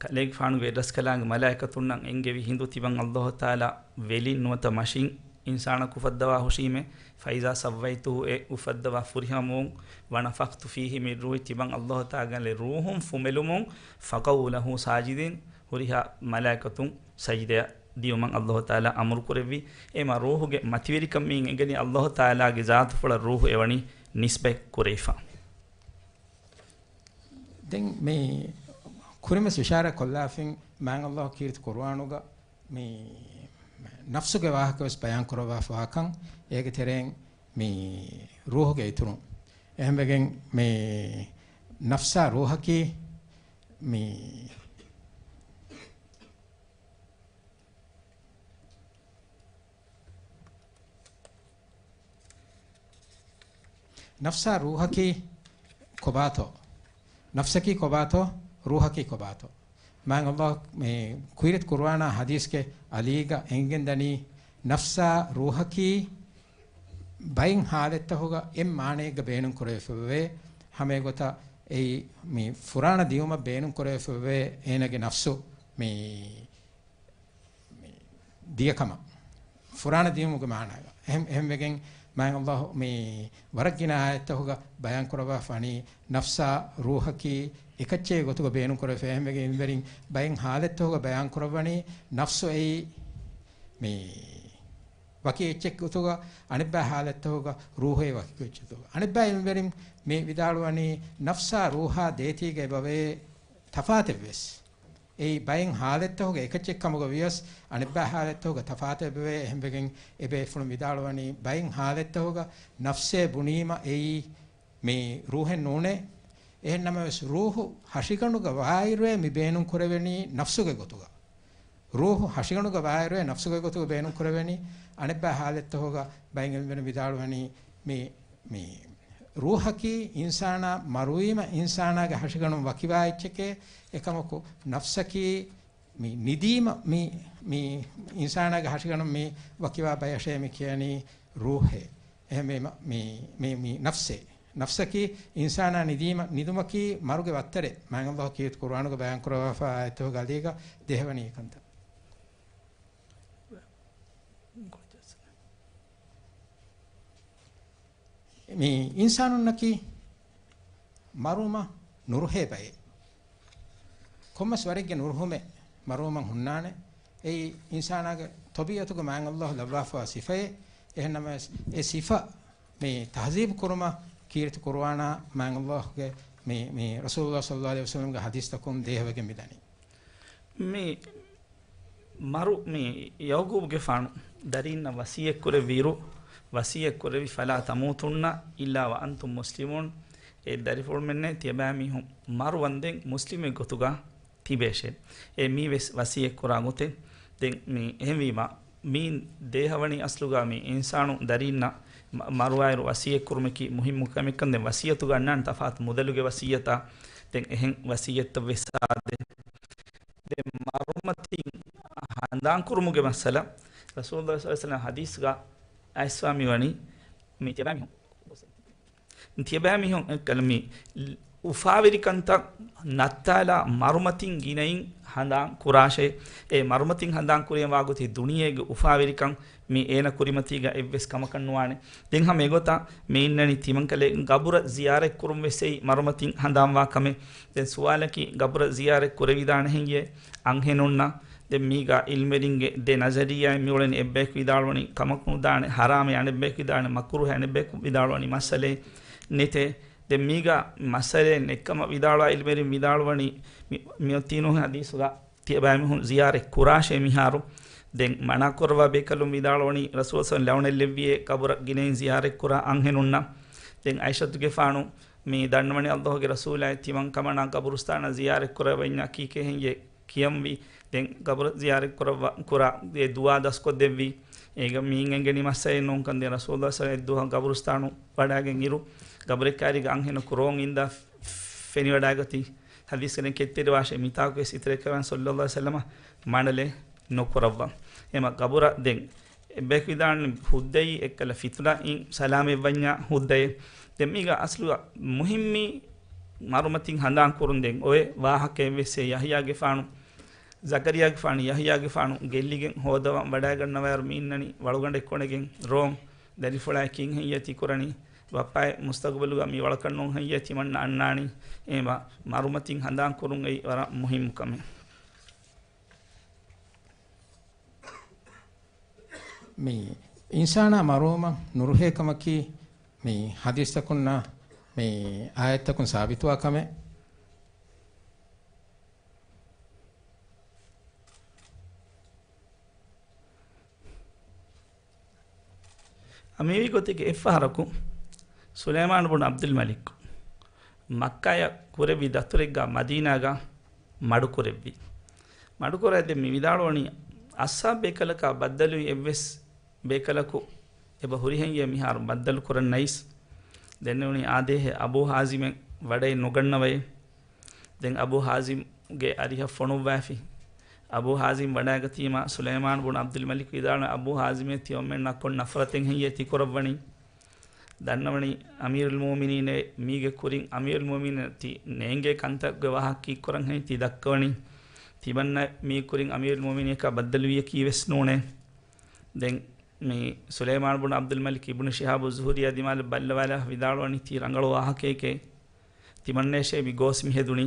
ކަލޭގެފާނުގެ ރަސްކަލާނގެ މަލާއިކަތުންނަށް އެންގެވި ހިނދު ތިބަން ﷲ ތަޢާލާ ވެލިން ނުވަތަ މަށިން އިންސާނަކު އުފައްދަވާ ހުށީމޭ، فَإِذَا سَوَّيْتُهُ، އެ އުފައްދަވާ ފުރިހަމަވުން، وَنَفَخْتُ فِيهِ مِنْ رُوحِي، ތިބަން ﷲ ތަޢާލާގެ ރޫޙުން ފުމެލުމުން، فَقَعُوا لَهُ سَاجِدِينَ، ހުރިހާ މަލާއިކަތުން ސަޖިދަޔަށް ދިޔުމަށް ﷲ ތަޢާލާ އަމުރު ކުރެއްވި. އެމަ ރޫޙުގެ މަތިވެރިކަން މިއިން އެނގެނީ ﷲ ތަޢާލާގެ ޒާތުފުޅަށް ރޫޙު އެވަނީ ނިސްބަތް ކުރެވިފަ. ދެން މި ކުރިންވެސް އިޝާރާތް ކޮށްލާފިން، މާތް ﷲ ކީރިތި ޤުރުއާނުގަ މި ނަފްސުގެ ވާހަކަ ވެސް ބަޔާން ކުރައްވާފަވާކަން، އޭގެ ތެރެއިން މި ރޫޙުގެ އިތުރުން. އެހެންވެގެން މި ނަފްސާ ރޫޙަކީ މި ނަފްސާ ރޫޙަކީ ކޮބާތޯ؟ ނަފްސަކީ ކޮބާތޯ؟ ރޫޙަކީ ކޮބާތޯ؟ މާތް ﷲ މި ކުރިތި ޤުރުއާނާ ޙަދީޘްގެ އަލީގަ އެނގިގެންދަނީ، ނަފްސާ ރޫޙަކީ ބައެއް ޙާލަތްތަކުގަ އެއް މާނައެއްގަ ބޭނުން ކުރެވިފައިވޭ. ހަމައެގޮތަށް އެއީ މި ފުރާނަ ދިޔުމަށް ބޭނުން ކުރެވިފައިވޭ އޭނަގެ ނަފްސު މި މި ދިޔަކަމަށް، ފުރާނަ ދިޔުމުގެ މާނާގަ. އެހެން، އެހެންވެގެން މާތް ﷲ މި ވަރަށް ގިނަ އާޔަތްތަކުގަ ބަޔާން ކުރައްވާފަ ވަނީ، ނަފްސާ ރޫޙަކީ އެކައްޗެއް ގޮތުގަ ބޭނުން ކުރެވިފަ. އެހެންވެގެން އިލްމުވެރިން ބައެއް ޙާލަތްތަކުގަ ބަޔާން ކުރައްވަނީ، ނަފްސު އެއީ މި ވަކި އެއްޗެއް ގޮތުގަ، އަނެއްބައި ޙާލަތްތަކުގަ ރޫޙު އެއީ ވަކި އެއްޗެއް ގޮތުގަ. އަނެއްބައި އިލްމުވެރިން މި ވިދާޅުވަނީ، ނަފްސާ ރޫޙާ ދޭތީގަ އެބަވޭ ތަފާތެއްވެސް. އެއީ ބައެއް ޙާލަތްތަކުގަ އެކައްޗެއް ކަމުގަ ވިޔަސް، އަނެއްބައި ޙާލަތްތަކުގަ ތަފާތެއް އެބަވޭ. އެހެންވެގެން އެބޭފުޅުން ވިދާޅުވަނީ، ބައެއް ޙާލަތްތަކުގަ ނަފްސޭ ބުނީމަ އެއީ މި ރޫޙެއް ނޫނޭ. އެހެން ނަމަވެސް، ރޫޙު ހަށިގަނޑުގަ ވާއިރުއޭ މި ބޭނުން ކުރެވެނީ ނަފްސުގެ ގޮތުގަ. ރޫޙު ހަށިގަނޑުގަ ވާއިރުއޭ ނަފްސުގެ ގޮތުގަ ބޭނުން ކުރެވެނީ. އަނެއްބައި ޙާލަތްތަކުގަ ބައެއް އިލްމުވެރިން ވިދާޅުވަނީ، މި، މި ރޫޙަކީ އިންސާނާ މަރުވީމަ އިންސާނާގެ ހަށިގަނޑުން ވަކިވާ އެއްޗެކޭ. އެކަމަކު، ނަފްސަކީ މި ނިދީމަ މި، މި އިންސާނާގެ ހަށިގަނޑުން މި ވަކިވާ ބަޔަށޭ މި ކިޔަނީ ރޫޙޭ. އެހެންވީމަ މި، މި، މި ނަފްސޭ. ނަފްސަކީ އިންސާނާ ނިދީމަ، ނިދުމަކީ މަރުގެ ވައްތަރެއް. މާތް ﷲ ކީރިތި ޤުރުއާނުގަ ބަޔާން ކުރައްވާފަ އާޔަތްތަކުގެ އަލީގަ ދޭހަވަނީ އެކަންތައް. މި އިންސާނުންނަކީ މަރުވުމަށް ނުރުހޭ ބައެއް. ކޮންމެސް ވަރެއްގެ ނުރުހުމެއް މަރުވުމަށް ހުންނާނެ. އެއީ އިންސާނާގެ ޠަބީޢަތުގަ މާތް ﷲ ލައްވާފަވާ ސިފައެއް. އެހެންނަމަވެސް، އެ ސިފަ މި ތަހްޒީބު ކުރުމަށް ކީރިތި ޤުރުއާނާ މާތް ﷲ ގެ މި، މި ރަސޫލުﷲ ޞައްލަﷲ ޢަލައިހި ވަސައްލަމްގެ ޙަދީޘްތަކުން ދޭހަވެގެން މިދަނީ. މި މަރު މި ޔަޢުޤޫބުގެފާނު ދަރީންނަށް ވަޞިއްޔަތްކުރެއްވިއިރު، ވަޞިއްޔަތްކުރެއްވި، "فَلَا تَمُوتُنَّ إِلَّا وَأَنْتُمْ مُسْلِمُونَ." އޭ ދަރިފުޅުމެންނޭ، ތިޔަބައިމީހުން މަރުވަންދެން މުސްލިމެއް ގޮތުގަ ތިބޭށޭ. އެ މީ ވެސް ވަޞިއްޔަތްކުރާ ގޮތެއް. ދެން މި އެހެންވީމަ، މީން ދޭހަވަނީ އަސްލުގަ މި އިންސާނު ދަރީންނަށް މަ-، މަރުވާއިރު ވަޞިއްޔަތްކުރުމަކީ މުހިއްމު ކަމެއްކަން. ދެން ވަޞިއްޔަތުގަ އަންނާނެ ތަފާތު މުދަލުގެ ވަޞިއްޔަތާ. ދެން އެހެން ވަޞިއްޔަތްތައް ވެސް ސާދޭ. ދެން މަރުމަތިން ހަނދާންކުރުމުގެ މައްސަލަ، ރަސޫލުﷲ ޞައްލަﷲު ޢަލައިހި ވަސައްލަމަ ޙަދީޘްގަ އައިސްފާ މިވަނީ، މި ތިޔަބައިމީހުން، ތިޔަބައިމީހުން އެއްކަލަ މި އުފާވެރިކަންތައް ނައްތާލާ މަރުމަތިން ގިނައިން ހަނދާން ކުރާށޭ. އެ މަރުމަތިން ހަނދާން ކުރިޔަށް ވާގޮތީ ދުނިޔޭގެ އުފާވެރިކަން މި އޭނަ ކުރިމަތީގަ އެއްވެސް ކަމަކަށް ނުވާނެ. ދެން ހަމަ އެގޮތަށް މި އިންނަނީ ތިމަންކަލޭ ގަބުރަށް ޒިޔާރަތް ކުރުން ވެސް އެއީ މަރުމަތިން ހަނދާންވާ ކަމެއް. ދެން ސުވާލަކީ، ގަބުރަށް ޒިޔާރަތް ކުރެވިދާނެ ހެއްޔޭ އަންހެނުންނަށް؟ ދެން މީގަ ޢިލްމުވެރިންގެ ދެ ނަޒަރިއްޔާއެއް މިއުޅެނީ. އެއްބަޔަކު ވިދާޅުވަނީ ކަމަކު ނުދާނެ، ޙަރާމޭ، އަނެއްބަޔަކު ވިދާޅުވަނީ މަކުރޫހޭ، އަނެއްބަޔަކު ވިދާޅުވަނީ މައްސަލައެއް ނެތޭ. ދެން މީގަ މައްސަލައެއް ނެތްކަމަށް ވިދާޅުވާ ޢިލްމުވެރިން ވިދާޅުވަނީ މި، މިއޮތީ ނޫން ޙަދީޘުގަ ތިޔަބައިމީހުން ޒިޔާރަތް ކުރާށޭ މިހާރު. ދެން މަނާކުރައްވާ ބޭކަލުން ވިދާޅުވަނީ ރަސޫލު ޞައްލަﷲު ޢަލައިހި ވަސައްލަމަ ލަޢުނަތް ލެއްވިއޭ ގަބުރަށް ގިނައިން ޒިޔާރަތް ކުރާ އަންހެނުންނަށް. ދެން ޢާއިޝަތުގެފާނު މި ދަންނަވަނީ ﷲގެ ރަސޫލާއި ތިމަން ކަމަނާ ގަބުރުސްތާނަށް ޒިޔާރަތް ކުރެވެންޏާ ކީކޭ ހެއްޔޭ ކިޔަންވީ؟ ދެން ގަބުރަށް ޒިޔާރަތް ކުރައްވާ، ކުރާ އެ ދުޢާ ދަސްކޮށްދެއްވީ. އޭގަ މިއިން އެނގެނީ މައްސަލައެއް ނޫންކަން. ދެން ރަސޫލުﷲ ޞައްލަﷲު ޢަލައިހި ވަސައްލަމަ އެއްދުވަހަށް ގަބުރުސްތާނު ވަޑައިގެން އިރު، ގަބުރެއްކާރީގަ އަންހެނުން ކުރޯން އިންދާ ފެނިވަޑައިގަތީ. ޙަދީޘްގަނޑެއް ކެތްތެރިވާށޭ، މިތާކުވެސް އިތުރެއްކަމަށް ޞައްލަﷲު ޢަލައިހި ވަސައްލަމަ މަނަލެއް ނުކުރައްވާ. އެމަ ގަބުރަށް ދެން އެއްބަޔަކު ވިދާޅުވި ހުއްދައީ އެއްކަލަ ފިތުނައިން ސަލާމަތްވަންޏާ ހުއްދައެއް. ދެން މީގަ އަސްލު މުހިއްމީ މަރުމަތިން ހަނދާން ކުރުން ދެން އޮވެ ވާހަކައެއްވެސް އެ ޔަޙްޔާގެފާނު، ޒަކަރިޔާގެފާނު، ޔަޙްޔާގެފާނު ގެއްލިގެން ހޯދަވަން ވަޑައިގަންނަވާއިރު މި އިންނަނީ ވަޅުގަނޑެއް ކޮނެގެން ރޯން. ދަރިފުޅާއި ކިން ހެއްޔޭ ތި ކުރަނީ؟ ބައްޕާއޭ މުސްތަގުބަލުގަ މި ވަޅަކަށް ނޫން ހެއްޔޭ ތިމަންނަ އަންނާނީ؟ އެ މަ-، މަރުމަތިން ހަނދާން ކުރުން އެއީ ވަރަށް މުހިއްމު ކަމެއް. މި އިންސާނާ މަރުވުމަށް ނުރުހޭ ކަމަކީ މި ޙަދީޘްތަކުންނާ މި އާޔަތްތަކުން ސާބިތުވާ ކަމެއް. އަ، މިވީ ގޮތެއްގެ އެއްފަހަރަކު ސުލައިމާނު ބުނު ޢަބްދުލް މަލިކް މައްކާޔަށް ކުރެއްވި ދަތުރެއްގަ މަދީނާގަ މަޑުކުރެއްވި. މަޑުކުރާ ދެން މި ވިދާޅުވަނީ، އައްސާބް ބޭކަލަކާ ބައްދަލުވި އެއްވެސް ބޭކަލަކު އެބަ ހުރިހެން އެ މިހާރު ބައްދަލު ކުރަން ނައިސް. ދެންނެވުނީ އާދޭހެ އަބޫ ޙާޒިމެއް ވަޑައެއް ނުގަންނަވައޭ. ދެން އަބޫ ޙާޒިމްގެ އަރިހަށް ފޮނުއްވާފި. އަބޫ ޙާޒިމް ވަޑައިގަތީމާ ސުލައިމާނު ބުނު ޢަބްދުލް މަލިކް ވިދާޅުވި، އަބޫ ޙާޒިމޭ ތިމަންމެންނާ ކޮން ނަފްރަތެއް ހެއްޔޭ ތި ކުރައްވަނީ؟ ދަންނަވަނީ އަމީރުލް މުއުމިނީނޭ މީގެ ކުރިން އަމީރުލް މުއުމިނީން ތި ނޭނގޭ ކަންތައްގެ ވާހަކަ ކީއްކުރަން ހެން ތި ދައްކަވަނީ؟ ތިމަންނަ މީ ކުރިން އަމީރުލް މުއުމިނީން އެކާ ބައްދަލުވިޔަކީ ވެސް ނޫނޭ. ދެން މި ސުލައިމާނު ބުނު ޢަބްދުލް މަލިކް އިބްނު ޝިހާބު ޒުހުރީއާ ދިމާލަށް ބައްލަވާލާ ވިދާޅުވަނީ ތީ ރަނގަޅު ވާހަކައެކޭ. ތިމަންނޭށޭ މި ގޯސް މިހެދުނީ.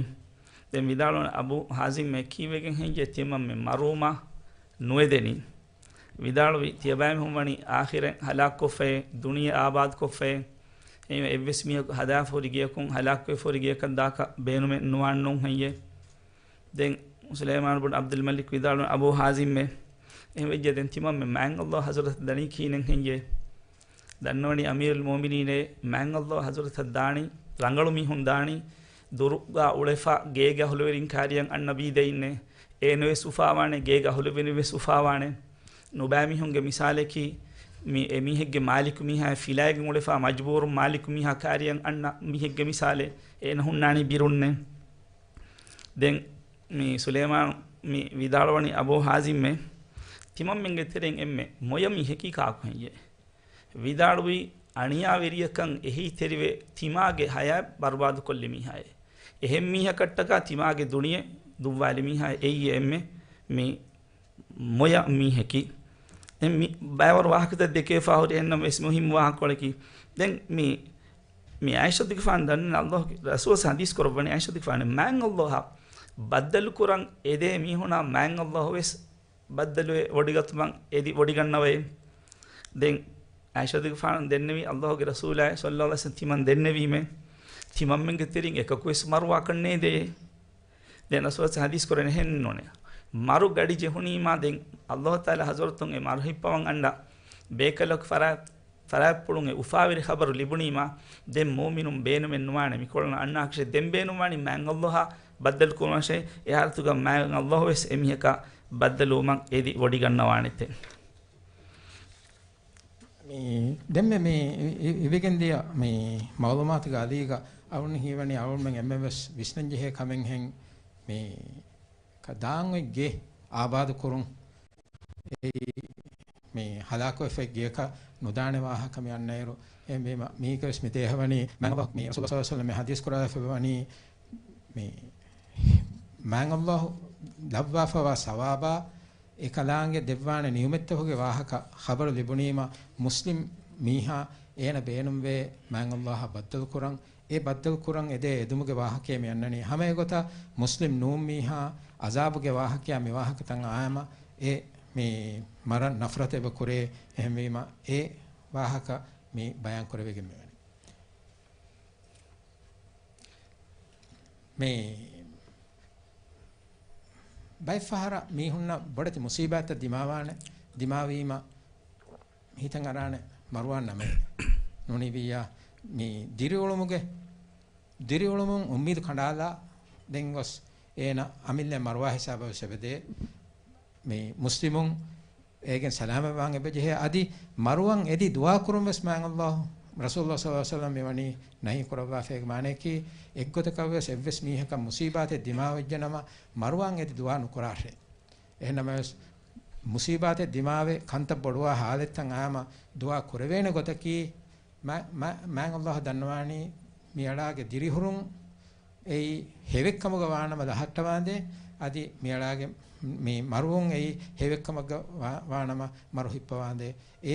ދެން ވިދާޅުވަނީ އަބޫ ޙާޒިމް އެ ކީއްވެގެން ހެއްޔޭ ތިމަންމެ މަރުވުމަށް ނުއެދެނީ؟ ވިދާޅުވީ، ތިޔަބައިމީހުން ވަނީ އާޚިރަތް ހަލާކުކޮށްފައޭ، ދުނިޔެ އާބާދުކޮށްފައޭ. އެހެންވެ އެއްވެސް މީހަކު ހަދާފަ ހުރި ގެޔަކުން ހަލާކުވެފަ ހުރި ގެޔަކަށް ދާކަށް ބޭނުމެއް ނުވާން ނޫން ހެއްޔޭ؟ ދެން ސުލައިމާނު ބުނު ޢަބްދުލް މަލިކް ވިދާޅުވި، އަބޫ ޙާޒިމްއޭ، އެހެން ވެއްޖެ ދެން ތިމަންމެ މާތް ﷲ ޙަޟްރަތަށް ދަނީ ކިހިނެއް ހެއްޔޭ؟ ދަންނަވަނީ އަމީރުލް މުއުމިނީނޭ، މާތް ﷲ ޙަޟްރަތަށް ދާނީ ރަނގަޅު މީހުން ދާނީ، ދުރުގަ އުޅެފަ ގޭގެ އަހުލުވެރިން ކާރިޔަށް އަންނަ ބީދައިންނޭ. އޭނަވެސް އުފާވާނެ، ގޭގެ އަހުލުވެރިންވެސް އުފާވާނެ. ނުބައިމީހުންގެ މިސާލަކީ، މި އެމީހެއްގެ މާލިކު މީހާ ފިލައިގެން އުޅެފަ މަޖުބޫރުން މާލިކު މީހާ ކާރިޔަށް އަންނަ މީހެއްގެ މިސާލެއް. އޭނަ ހުންނާނީ ބިރުންނޭ. ދެން މި ސުލައިމާނު މި ވިދާޅުވަނީ އަބޫ ޙާޒިމްއޭ، ތިމަންމެންގެ ތެރެއިން އެންމެ މޮޔަ މީހަކީ ކާކު ހެއްޔޭ؟ ވިދާޅުވީ، އަނިޔާވެރިޔަކަށް އެހީތެރިވެ ތިމާގެ ޙަޔާތް ބަރުބާދުކޮށްލި މީހާއޭ. އެހެން މީހަކަށްޓަކާ ތިމާގެ ދުނިޔެ ދުއްވާލި މީހާއޭ. އެއީ އެންމެ މި މޮޔަ މީހަކީ. ދެން މި ބައިވަރު ވާހަކަތައް ދެކެވިފަ ހުރި އެހެންނަމަވެސް މުހިއްމު ވާހަކަކޮޅަކީ. ދެން މި، މި ޢާއިޝަތުގެފާނު ދަންނަވަނީ ﷲ ގެ ރަސޫލާ ޙަދީޘް ކުރައްވަނީ ޢާއިޝަތުގެފާނު މާތް ﷲ އަށް ބައްދަލު ކުރަން އެދޭ މީހުނާ މާތް ﷲ ވެސް ބައްދަލުވެ ވޮޑިގަތުމަށް އެދި ވޮޑިގަންނަވައޭ. ދެން ޢާއިޝަތުގެފާނު ދެންނެވީ ﷲ ގެ ރަސޫލާއޭ ޞައްލަﷲު ޢަލައިހި ވަސައްލަމަ ތިމަން ދެންނެވީމޭ. ތިމަންމެންގެ ތެރެއިން އެކަކުވެސް މަރުވާކަށް ނޭދޭ. ދެން ރަސޫލާ ޙަދީޘް ކުރަނީ އެހެން ނޫނޭ. މަރު ގަޑި ޖެހުނީމާ ދެން ﷲ ތަޢާލާ ޙަޟްރަތުން އެ މަރު ހިއްޕަވަން އަންނަ ބޭކަލަކު ފަރާތް، ފަރާތްޕުޅުން އެ އުފާވެރި ޚަބަރު ލިބުނީމާ ދެން މުއުމިނުން ބޭނުމެއް ނުވާނެ މިކޮޅުން އަންނާކަށެއް. ދެން ބޭނުންވާނީ މާތް ﷲ އަށް ބައްދަލު ކުރުމަށޭ. އެ ޙާލަތުގަ މާތް ﷲ ވެސް އެމީހަކާ ބައްދަލުވުމަށް އެދި ވޮޑިގަންނަވާނެތެ. މި ދެންމެ މި އި-، އި-، އިވިގެންދިޔަ މި މަޢުލޫމާތުގެ އަލީގަ އަޅުން ހީވަނީ އަޅުންމެން އެންމެން ވެސް ވިސްނަންޖެހޭ ކަމެއްހެން މި ކަ ދާން އޮތް ގެ އާބާދު ކުރުން އެއީ މި ހަލާކުވެފައި ގެޔަކަށް ނުދާނެ ވާހަކަ މި އަންނައިރު، އެހެންވީމަ މީގަވެސް މި ދޭހަވަނީ މާތް ރަސޫލު ޞައްލަﷲ ޢަލައިހި ވަސައްލަމް ޙަދީޘް ކުރައްވާފައިވަނީ މި މާތް ﷲ ލައްވާފައިވާ ސަވާބާ އެކަލާނގެ ދެއްވާނެ ނިޢުމަތްތަކުގެ ވާހަކަ ޚަބަރު ލިބުނީމަ، މުސްލިމް މީހާ އޭނަ ބޭނުންވޭ މާތް ﷲ އަށް ބައްދަލުކުރަން. އެ ބައްދަލުކުރަން އެދޭ އެދުމުގެ ވާހަކައެއް މި އަންނަނީ. ހަމަ އެގޮތަށް މުސްލިމް ނޫން މީހާ ޢަޒާބުގެ ވާހަކަޔާ މި ވާހަކަތައް އައިމަ އެ މި މަރަން ނަފްރަތު އެބަ ކުރޭ. އެހެންވީމަ އެ ވާހަކަ މި ބަޔާން ކުރެވިގެން މިވަނީ. މި ބައެއްފަހަރަށް މީހުންނަށް ބޮޑެތި މުސީބާތްތައް ދިމާވާނެ، ދިމާވީމަ ހިތަށް އަރާނެ މަރުވާން ނަމެއް ނޫނީވިއްޔާ، މި ދިރިއުޅުމުގެ، ދިރިއުޅުމުން އުއްމީދު ކަނޑާލާ ދެން ގޮސް އޭނަ އަމިއްލައަށް މަރުވާ ހިސާބަށް ވެސް އެބަދޭ. މި މުސްލިމުން އޭގެން ސަލާމަތްވާން އެބަޖެހޭ. އަދި މަރުވަން އެދި ދުޢާ ކުރުން ވެސް މާތް ﷲ، ރަސޫލުﷲ ޞައްލަﷲ ޢަލައިހި ވަސައްލަމް މިވަނީ ނަހީ ކުރައްވާފައި. އޭގެ މާނަޔަކީ، އެއްގޮތަކަށް ވެސް އެއްވެސް މީހަކަށް މުސީބާތެއް ދިމާވެއްޖެނަމަ، މަރުވަން އެދި ދުޢާ ނުކުރާށޭ. އެހެންނަމަވެސް، މުސީބާތެއް ދިމާވެ ކަންތައް ބޮޑުވާ ހާލަތްތައް އައިމަ ދުޢާ ކުރެވޭނެ ގޮތަކީ، މާ-، މާ-، މާތް ﷲ ދަންނަވާނީ މިއަޅާގެ ދިރިހުރުން އެއީ ހެވެއްކަމުގަ ވާނަމަ ލަހައްޓަވާނދޭ، އަދި މިއަޅާގެ މި މަރުވުން އެއީ ހެވެއްކަމަށްގަ ވާ-، ވާނަމަ މަރު ހިއްޕަވާނދޭ. އެ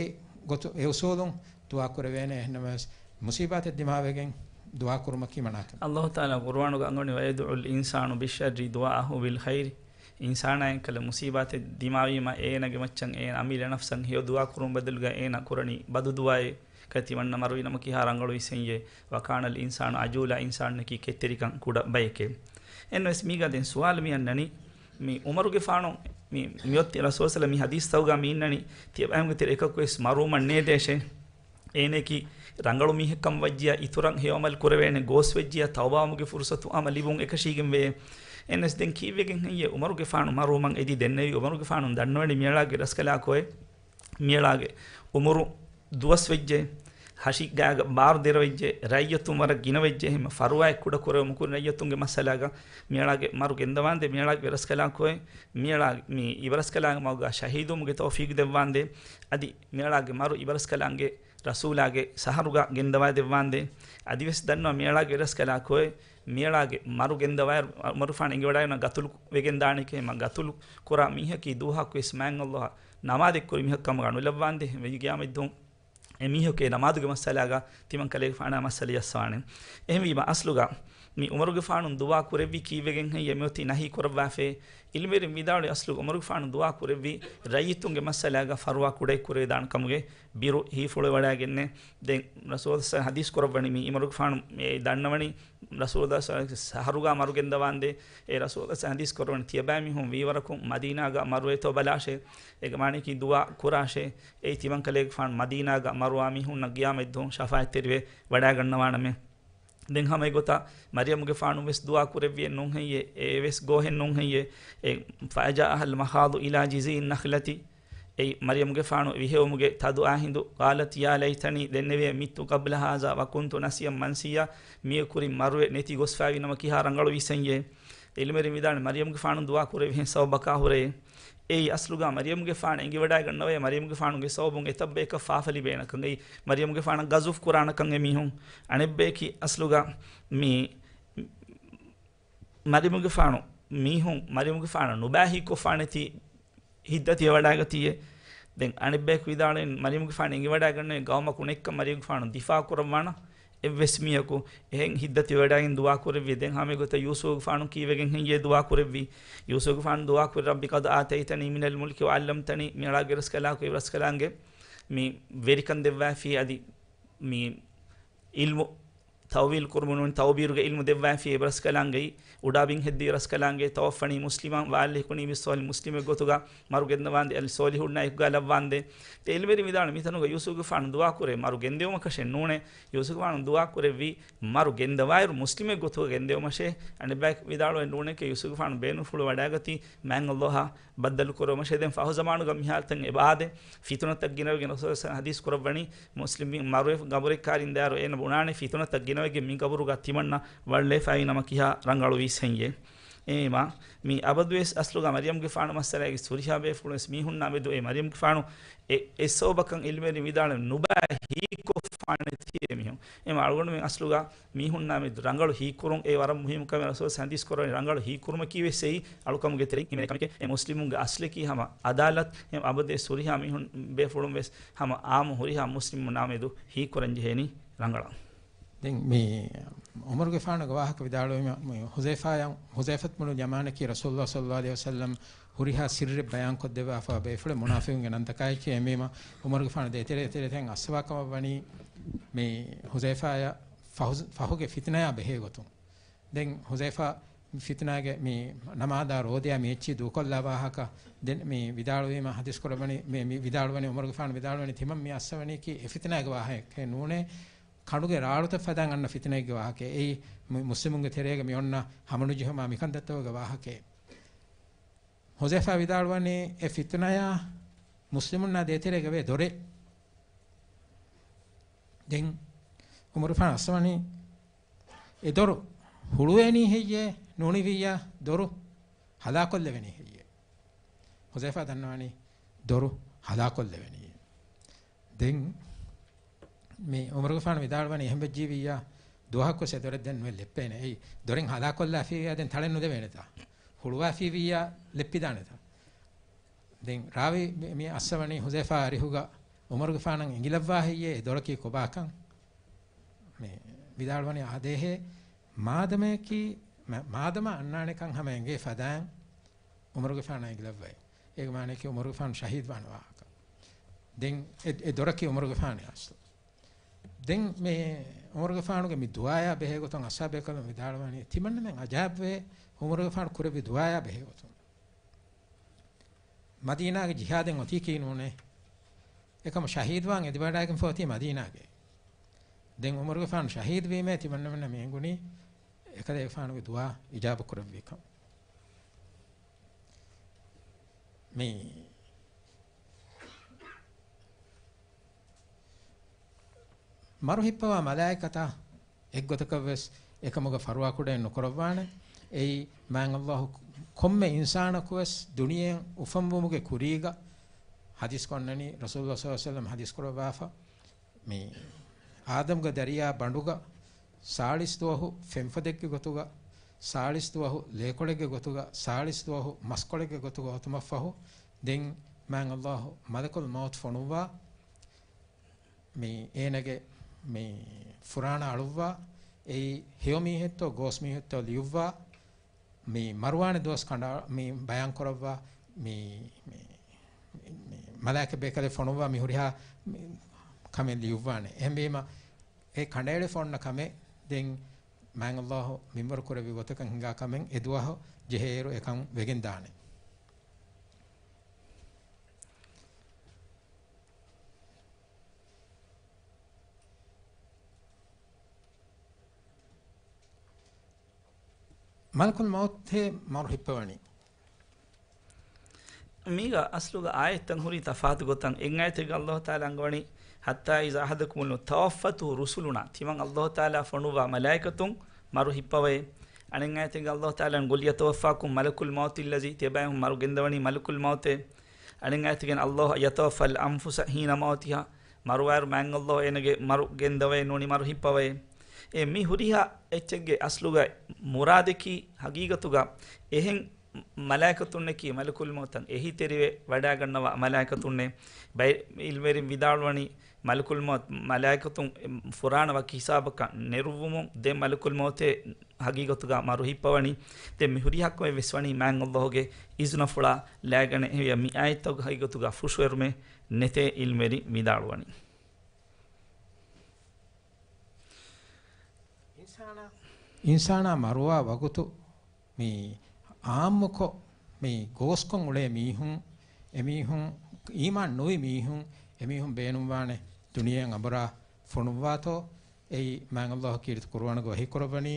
ގޮތު-، އެ އުސޫލުން ދުޢާ ކުރެވޭނެ. އެހެންނަމަވެސް، މުސީބާތެއް ދިމާވެގެން ދުޢާ ކުރުމަކީ މަނާކަން. ﷲ ތަޢާލާ ޤުރުއާނުގަ އަންގަވަނީ، "وَيَدْعُ الْإِنسَانُ بِالشَّرِّ دُعَاءَهُ بِالْخَيْرِ." އިންސާނާއަށް ކަލަ މުސީބާތެއް ދިމާވީމަ، އޭނަގެ މައްޗަށް އޭނަ އަމިއްލަ ނަފްސަށް ހެޔޮ ދުޢާ ކުރުން ބަދަލުގަ އޭނަ ކުރަނީ ބަދު ދުޢާއެއް. ކަތި ވަންނަ މަރުވި ނަމަ ކިހާ ރަނގަޅުވީސް ހެއްޔޭ؟ "وَكَانَ الْإِنسَانُ عَجُولًا." އިންސާނަކީ ކެތްތެރިކަން ކުޑަ ބައެކޭ. އެންވެސް މީގަ ދެން ސުވާލު މި އަންނަނީ، މި ޢުމަރުގެފާނު މި، މިއޮތީ ރަސޫލު ޞައްލަﷲ ޢަލައިހި ވަސައްލަމް މި ޙަދީޘްތަކުގަ މި އިންނަނީ، ތިޔަބައިމީހުންގެ ތެރެއިން އެކަކުވެސް މަރުވުމަށް ނޭދޭށޭ. އޭނައަކީ ރަނގަޅު މީހެއްކަމަށް ވައްޖިޔާ އިތުރަށް ހެޔޮ ޢަމަލު ކުރެވޭނެ، ގޯސް ވެއްޖިޔާ ތައުބާވުމުގެ ފުރުޞަތު ހަމަ ލިބުން އެކަށީގެން ވެޔޭ. އެންވެސް ދެން ކީއްވެގެން ހެއްޔޭ ޢުމަރުގެފާނު މަރުވުމަށް އެދި ދެންނެވީ؟ ޢުމަރުގެފާނު ދަންނަވަނީ މިއަޅާގެ ރަސްކަލާކޯއޭ، މިއަޅާގެ އުމުރު ދުވަސް ވެއްޖެ، ހަށި ގާގަ ބާރު ދެރަވެއްޖެ، ރައްޔިތުން ވަރަށް ގިނަ ވެއްޖެ، އެހެން ފަރުވާއެއް ކުޑަ ކުރެވުމު ކުރިން ރައްޔިތުންގެ މައްސަލާގަ މިއަޅާގެ މަރު ގެންދަވާނދޭ، މިއަޅާގެ ރަސްކަލާކޯއޭ، މިއަޅާ މި އިބަރަސްކަލާނގެ މަގުގަ ޝަހީދުވުމުގެ ތައުފީގު ދެއްވާނދޭ، އަދި މިއަޅާގެ މަރު އިބަރަސްކަލާނގެ ރަސޫލާގެ ސަހަރުގަ ގެންދަވާ ދެއްވާނދޭ. އަދިވެސް ދަންނަވާ މިއަޅާގެ ރަސްކަލާކޯއޭ، މިއަޅާގެ މަރު ގެންދަވާއިރު، އަ، ޢުމަރުގެފާނު އެނގިވަޑައިގަންނަވާ ގަތުލު ވެގެން ދާނެކޭ، މަ ގަތުލު ކުރާ މީހަކީ ދުވަހަކުވެސް މާތް ﷲ އަށް ނަމާދެއް ކުރި މީހަކަށް ކަމުގަ ނުލައްވާނދޭ. އެހެންވެ ގިޔާމައްދުން އެ މީހަކު އެ ނަމާދުގެ މައްސަލާގަ ތިމަން ކަލޭގެފާނާ މައްސަލަ ޖައްސަވާނެ. އެހެންވީމަ އަސްލުގަ މި ޢުމަރުގެފާނު ދުޢާ ކުރެއްވީ ކީއްވެގެން ހެއްޔޭ؟ މިއޮތީ ނަހީ ކުރައްވާފައޭ. ޢިލްމުވެރިން ވިދާޅުވި އަސްލު ޢުމަރުގެފާނު ދުޢާ ކުރެއްވީ ރައްޔިތުންގެ މައްސަލާގަ ފަރުވާ ކުޑައެއް ކުރެވިދާނެ ކަމުގެ ބިރު ހީފުޅުވެވަޑައިގެންނޭ. ދެން ރަސޫލު ޙަދީޘް ކުރައްވަނީ މި ޢުމަރުގެފާނު އެ ދަންނަވަނީ ރަސޫލު ސަހަރުގަ މަރު ގެންދަވާނދޭ. އެ ރަސޫލު ޙަދީޘް ކުރައްވަނީ ތިޔަބައިމީހުން ވީވަރަކުން މަދީނާގަ މަރުވޭތޯ ބަލާށޭ. އޭގެ މާނަޔަކީ ދުޢާ ކުރާށޭ. އެއީ ތިމަން ކަލޭގެފާނު މަދީނާގަ މަރުވާ މީހުންނަށް ޤިޔާމަތްދުވަހު ޝަފާޢަތްތެރިވެ ވަޑައިގަންނަވާނަމޭ. ދެން ހަމަ އެގޮތަށް މަރްޔަމުގެފާނު ވެސް ދުޢާ ކުރެއްވިއެއް ނޫން ހެއްޔޭ؟ އެވެސް ގޯހެއް ނޫން ހެއްޔޭ؟ އެ، فَأَجَاءَهَا الْمَخَاضُ إِلَىٰ جِذْعِ النَّخْلَةِ. އެއީ މަރްޔަމުގެފާނު ވިހެއުމުގެ ތަދު އާ ހިނދު، قَالَتْ يَا لَيْتَنِي، ދެންނެވޭ، مِتُّ قَبْلَ هَٰذَا وَكُنتُ نَسِيًّا مَنسِيًّا، މިއަށް ކުރިން މަރުވެ ނެތި ގޮސްފައިވި ނަމަ ކިހާ ރަނގަޅުވީސް ހެއްޔޭ؟ ޢިލްމުވެރިން ވިދާޅުވި މަރްޔަމުގެފާނު ދުޢާ ކުރެއްވި ހެން ސަބަބަކާ ހުރެ. އެއީ އަސްލުގަ މަރްޔަމުގެފާނު އެނގިވަޑައިގަންނަވައޭ، މަރްޔަމުގެފާނުގެ ސަބަބުން އެތައް ބަޔަކަށް ފާފަ ލިބޭނެކަން. އެއީ މަރްޔަމުގެފާނަށް ޤަޒުފް ކުރާނެކަން އެމީހުން. އަނެއްބަޔަކީ އަސްލުގަ މި މަރްޔަމުގެފާނު މީހުން މަރްޔަމުގެފާނަށް ނުބައި ހީކޮށްފާނެތީ ހިތްދަތިވެވަޑައިގަތީއޭ. ދެން އަނެއްބަޔަކު ވިދާޅުވި މަރްޔަމުގެފާނު އެނގިވަޑައިގަންނަވައޭ ގައުމަކު ނެތްކަން، މަރްޔަމުގެފާނު ދިފާޢު ކުރައްވާނަން އެއްވެސް މީހަކު. އެހެން ހިތްދަތިވެވަޑައިގެން ދުޢާ ކުރެއްވި. ދެން ހަމަ އެގޮތަށް ޔޫސުފުގެފާނު ކީއްވެގެން ހެއްޔޭ ދުޢާ ކުރެއްވީ؟ ޔޫސުފުގެފާނު ދުޢާ ކުރި، رَبِّ قَدْ آتَيْتَنِي مِنَ الْمُلْكِ وَعَلَّمْتَنِي، މިއަޅާގެ ރަސްކަލާކޮ އިބަރަސްކަލާނގެ މި ވެރިކަން ދެއްވާފި، އަދި މި ޢިލްމު ތައުވީލު ކުރުމުން ތައުބީރުގެ ޢިލްމު ދެއްވާފި އިބަރަސްކަލާނގެ، އުޑާބިން ހެއްދި އިބަރަސްކަލާނގެ، تَوَفَّنِي مُسْلِمًا وَأَلْحِقْنِي بِالصَّالِحِينَ، މުސްލިމެއް ގޮތުގަ މަރު ގެންދަވާނދޭ، އަލް ޞާލިޙޫންނާ އެކުގަ ލައްވާނދޭ. އެ ޢިލްމުވެރިން ވިދާޅުވި މިތަނުގަ ޔޫސުފުގެފާނު ދުޢާ ކުރޭ، މަރު ގެންދެވުމަކަށެއް ނޫނޭ. ޔޫސުފުގެފާނު ދުޢާ ކުރެއްވީ މަރު ގެންދަވާއިރު މުސްލިމެއް ގޮތުގަ ގެންދެވުމަށޭ. އަނެއްބަޔަކު ވިދާޅުވެ ނޫނެކޭ، ޔޫސުފުގެފާނު ބޭނުންފުޅު ވަޑައިގަތީ މާތް ﷲ އަށް ބައްދަލު ކުރުމަށޭ. ދެން ފަހު ޒަމާނުގަ މިހާތަން އެބައާދޭ، ފިތުނަތައް ގިނަވެގެން ރަސޫލު ޙަދީޘް ކުރައްވަނީ، މުސްލިމް މީހުން މަރުވެ ގަބުރެއް ކާރިން ދާއިރު އޭނަ ބުނާނެ ފިތުނަތައް ގިނަވެގެން މި ގަބުރުގަ ތިމަންނަ ވަޅުލައިފައިވި ނަމަ ކިހާ ރަނގަޅުވީސް ހެއްޔޭ؟ އެމީމާ، މި އަބަދުވެސް އަސްލުގަ މަރިޔަމްގެފާނު މައްސަލައިގެ ހުރިހާ ބޭފުޅުންވެސް މީހުންނާ މެދު އެ މަރިޔަމްގެފާނު އެ، އެ ސަބަބަކަށް އިލްމުވެރިން ވިދާޅުވެ ނުބައި ހީކޮށްފާނެތީ އެ މީހުން. އެމް އަޅުގަނޑުމެން އަސްލުގަ މީހުންނާ މެދު ރަނގަޅު ހީކުރުން އެ ވަރަށް މުހިއްމު ކަމެއް ރަސޫލު ޙަދީޘް ކުރައްވަނީ ރަނގަޅު ހީކުރުމަކީ ވެސް އެއީ އަޅުކަމުގެ ތެރެއިން ހިމެނޭ ކަމެކޭ. އެ މުސްލިމުންގެ އަސްލަކީ ހަމަ އަދާލަތް، އެ އަބަދުވެސް ހުރިހާ މީހުން ބޭފުޅުން ވެސް ހަމަ އާއްމު ހުރިހާ މުސްލިމުންނާ މެދު ހީކުރަން ޖެހޭނީ ރަނގަޅަށް. ދެން މި ޢުމަރުގެފާނުގެ ވާހަކަ ވިދާޅުވީމަ، މި ޙުޛައިފާއަށް، ޙުޛައިފަތު ބުނު ޔަމާނަކީ ރަސޫލުﷲ ޞައްލަﷲ ޢަލައިހި ވަސައްލަމް ހުރިހާ ސިއްރެއް ބަޔާންކޮށްދެއްވާފަ ބޭފުޅެއް، މުނާފިޤުންގެ ނަންތަކާއެކީ. އެމީމަ ޢުމަރުގެފާނު ދޭތެރޭ ތެރޭތައް އައްސަވާ ކަމަށް ވަނީ މި ޙުޛައިފާއަށް ފަހު، ފަހުގެ ފިތުނަޔާ ބެހޭ ގޮތުން. ދެން ޙުޛައިފާ ފިތުނާގެ މި ނަމާދާ ރޯދަޔާ މި އެއްޗިހި ދޫކޮށްލާ ވާހަކަ ދެން މި ވިދާޅުވީމަ ޙަދީޘް ކުރައްވަނީ، މި، މި ވިދާޅުވަނީ، ޢުމަރުގެފާނު ވިދާޅުވަނީ ތިމަން މި އައްސަވަނީކީ އެ ފިތުނާގެ ވާހަކައެއް ނޫނޭ، ކަނޑުގެ ރާޅުތައް ފަދައިން އަންނަ ފިތުނައެއްގެ ވާހަކައެއް. އެއީ މު، މުސްލިމުންގެ ތެރޭގަ މި އޮންނަ ހަމަނުޖެހުމާ މިކަންތައްތަކުގެ ވާހަކައެއް. ޙުޛައިފާ ވިދާޅުވަނީ އެ ފިތުނަޔާ މުސްލިމުންނާ ދޭތެރޭގަ ވޭ ދޮރެއް. ދެން ޢުމަރުގެފާނު އައްސަވަނީ އެ ދޮރު ހުޅުވޭނީ ހެއްޔޭ؟ ނޫނިވިއްޔާ ދޮރު ހަލާކޮށްލެވެނީ ހެއްޔޭ؟ ޙުޛައިފާ ދަންނަވަނީ ދޮރު ހަލާކޮށްލެވެނީ. ދެން މި ޢުމަރުގެފާނު ވިދާޅުވަނީ އެހެން ވެއްޖީވިއްޔާ ދުވަހަކުވެސް އެ ދޮރެއް ދެން ނުވެ ލެއްޕޭނެ. އެއީ ދޮރެއް ހަލާކޮށްލާފިއްޔާ ދެން ތަޅެއް ނުދެވޭނެތާ؟ ހުޅުވާފިއްޔާ ލެއްޕިދާނެތާ؟ ދެން ރާވީ މި، މި އައްސަވަނީ ޙުޛައިފާ އަރިހުގަ ޢުމަރުގެފާނަށް އެނގިލައްވާ ހެއްޔޭ އެ ދޮރަކީ ކޮބާކަން؟ މި ވިދާޅުވަނީ އާދޭހޭ މާދަމަޔަކީ، މަ، މާދަމާ އަންނާނެކަން ހަމަ އެނގޭ ފަދައިން ޢުމަރުގެފާނަށް އެނގިލައްވައި. އޭގެ މާނަޔަކީ ޢުމަރުގެފާނު ޝަހީދުވާނެ ވާހަކަ. ދެން އެ، އެ ދޮރަކީ ޢުމަރުގެފާނު އަސްލު. ދެން މި ޢުމަރުގެފާނުގެ މި ދުޢާޔާ ބެހޭގޮތުން އަޞްޙާބޭކަލުން ވިދާޅުވަނީ، ތިމަންނަމެން ޢަޖާއިބުވޭ ޢުމަރުގެފާނު ކުރެއްވި ދުޢާޔާ ބެހޭގޮތުން. މަދީނާގެ ޖިހާދެއް އޮތީކީ ނޫނޭ. އެކަމު ޝަހީދުވާން އެދިވަޑައިގެންފަ އޮތީ މަދީނާގައި. ދެން ޢުމަރުގެފާނު ޝަހީދުވީމޭ ތިމަންނަމެންނަށް މި އެނގުނީ އެކަލޭގެފާނުގެ ދުޢާ އިޖާބަ ކުރެއްވިކަން. މި މަރު ހިއްޕަވާ މަލާއިކަތާ އެއްގޮތަކަށްވެސް އެކަމުގަ ފަރުވާކުޑައެއް ނުކުރައްވާނެ. އެއީ މާތް ﷲ ކޮންމެ އިންސާނަކުވެސް ދުނިޔެއަށް އުފަންވުމުގެ ކުރީގަ ޙަދީޘް ކޮންނަނީ، ރަސޫލުﷲ ޞައްލަﷲ ޢަލައިހި ވަސައްލަމަ ޙަދީޘް ކުރައްވާފަ، މި އާދަމްގެ ދަރިޔާ ބަނޑުގަ ސާޅީސް ދުވަހު ފެންފޮދެއްގެ ގޮތުގަ، ސާޅީސް ދުވަހު ލޭކޮޅެއްގެ ގޮތުގަ، ސާޅީސް ދުވަހު މަސްކޮޅެއްގެ ގޮތުގަ އޮތުމަށްފަހު، ދެން މާތް ﷲ މަލަކުލް މައުތު ފޮނުއްވާ، މި އޭނަގެ މި ފުރާނަ އަޅުއްވާ، އެއީ ހެޔޮ މީހެއްތޯ ގޯސް މީހެއްތޯ ލިޔުއްވާ، މި މަރުވާނެ ދުވަސް ކަނޑާ، މި ބަޔާން ކުރައްވާ، މި، މި، މި މަލާއިކަ ބޭކަލެއް ފޮނުއްވާ މި ހުރިހާ މި ކަމެއް ލިޔުއްވާނެ. އެހެންވީމަ، އެ ކަނޑައެޅިފަ އޮންނަ ކަމެއް ދެން މާތް ﷲ މިންވަރު ކުރެއްވި ގޮތަކަށް ހިނގާ ކަމެއް އެ ދުވަހު ޖެހޭއިރު އެކަން ވެގެންދާނެ. މަލަކުލް މައުތޭ މަރު ހިއްޕަވަނީ. މީގަ އަސްލުގަ އާޔަތްތައް ހުރީ ތަފާތު ގޮތަށް. އެއް އާޔަތެއްގަ ﷲ ތަޢާލާ އަންގަވަނީ، "حتى إذا أحدكم الموت توفته رسلنا" ތިމަން ﷲ ތަޢާލާ ފޮނުއްވާ މަލާއިކަތުން މަރު ހިއްޕަވައޭ. އަނެއް އާޔަތެއްގަ ﷲ ތަޢާލާ، "قل يتوفاكم ملك الموت الذي" ތިޔަބައިމީހުން މަރު ގެންދަވަނީ މަލަކުލް މައުތޭ. އަނެއް އާޔަތެއްގަ ﷲ "يتوفى الأنفس حين موتها" މަރުވާއިރު މާތް ﷲ އޭނަގެ މަރު ގެންދަވައޭ ނޫނީ މަރު ހިއްޕަވައޭ. އެ މި ހުރިހާ އެއްޗެއްގެ އަސްލުގަ މުރާދަކީ ހަގީގަތުގަ އެހެން މަލާއިކަތުންނަކީ މަލަކުލް މައުތަށް އެހީތެރިވެ ވަޑައިގަންނަވާ މަލާއިކަތުންނޭ. ބައެއް ޢިލްމުވެރިން ވިދާޅުވަނީ މަލަކުލް މައުތު މަލާއިކަތުން ފުރާނަ ވަކި ހިސާބަކަށް ނެރުއްވުމުން ދެން މަލަކުލް މައުތޭ ހަގީގަތުގަ މަރު ހިއްޕަވަނީ. ދެން މި ހުރިހާ ކަމެއް ވެސް ވަނީ މާތް ﷲ ގެ އިޒުނަފުޅާ ލާގަނެ ހެވިޔަ މި އާޔަތްތަކުގެ ހަގީގަތުގަ ފުށުއެރުމެއް ނެތޭ ޢިލްމުވެރިން ވިދާޅުވަނީ. އިންސާނާ، އިންސާނާ މަރުވާ ވަގުތު މި ޢާއްމުކޮށް މި ގޯސްކޮށް އުޅޭ މީހުން، އެމީހުން އީމާން ނުވި މީހުން، އެމީހުން ބޭނުންވާނެ ދުނިޔެއަށް އަނބުރާ ފޮނުއްވާތޯ؟ އެއީ މާތް ﷲ ކީރިތި ޤުރުއާނުގަ ވަޙީ ކުރައްވަނީ،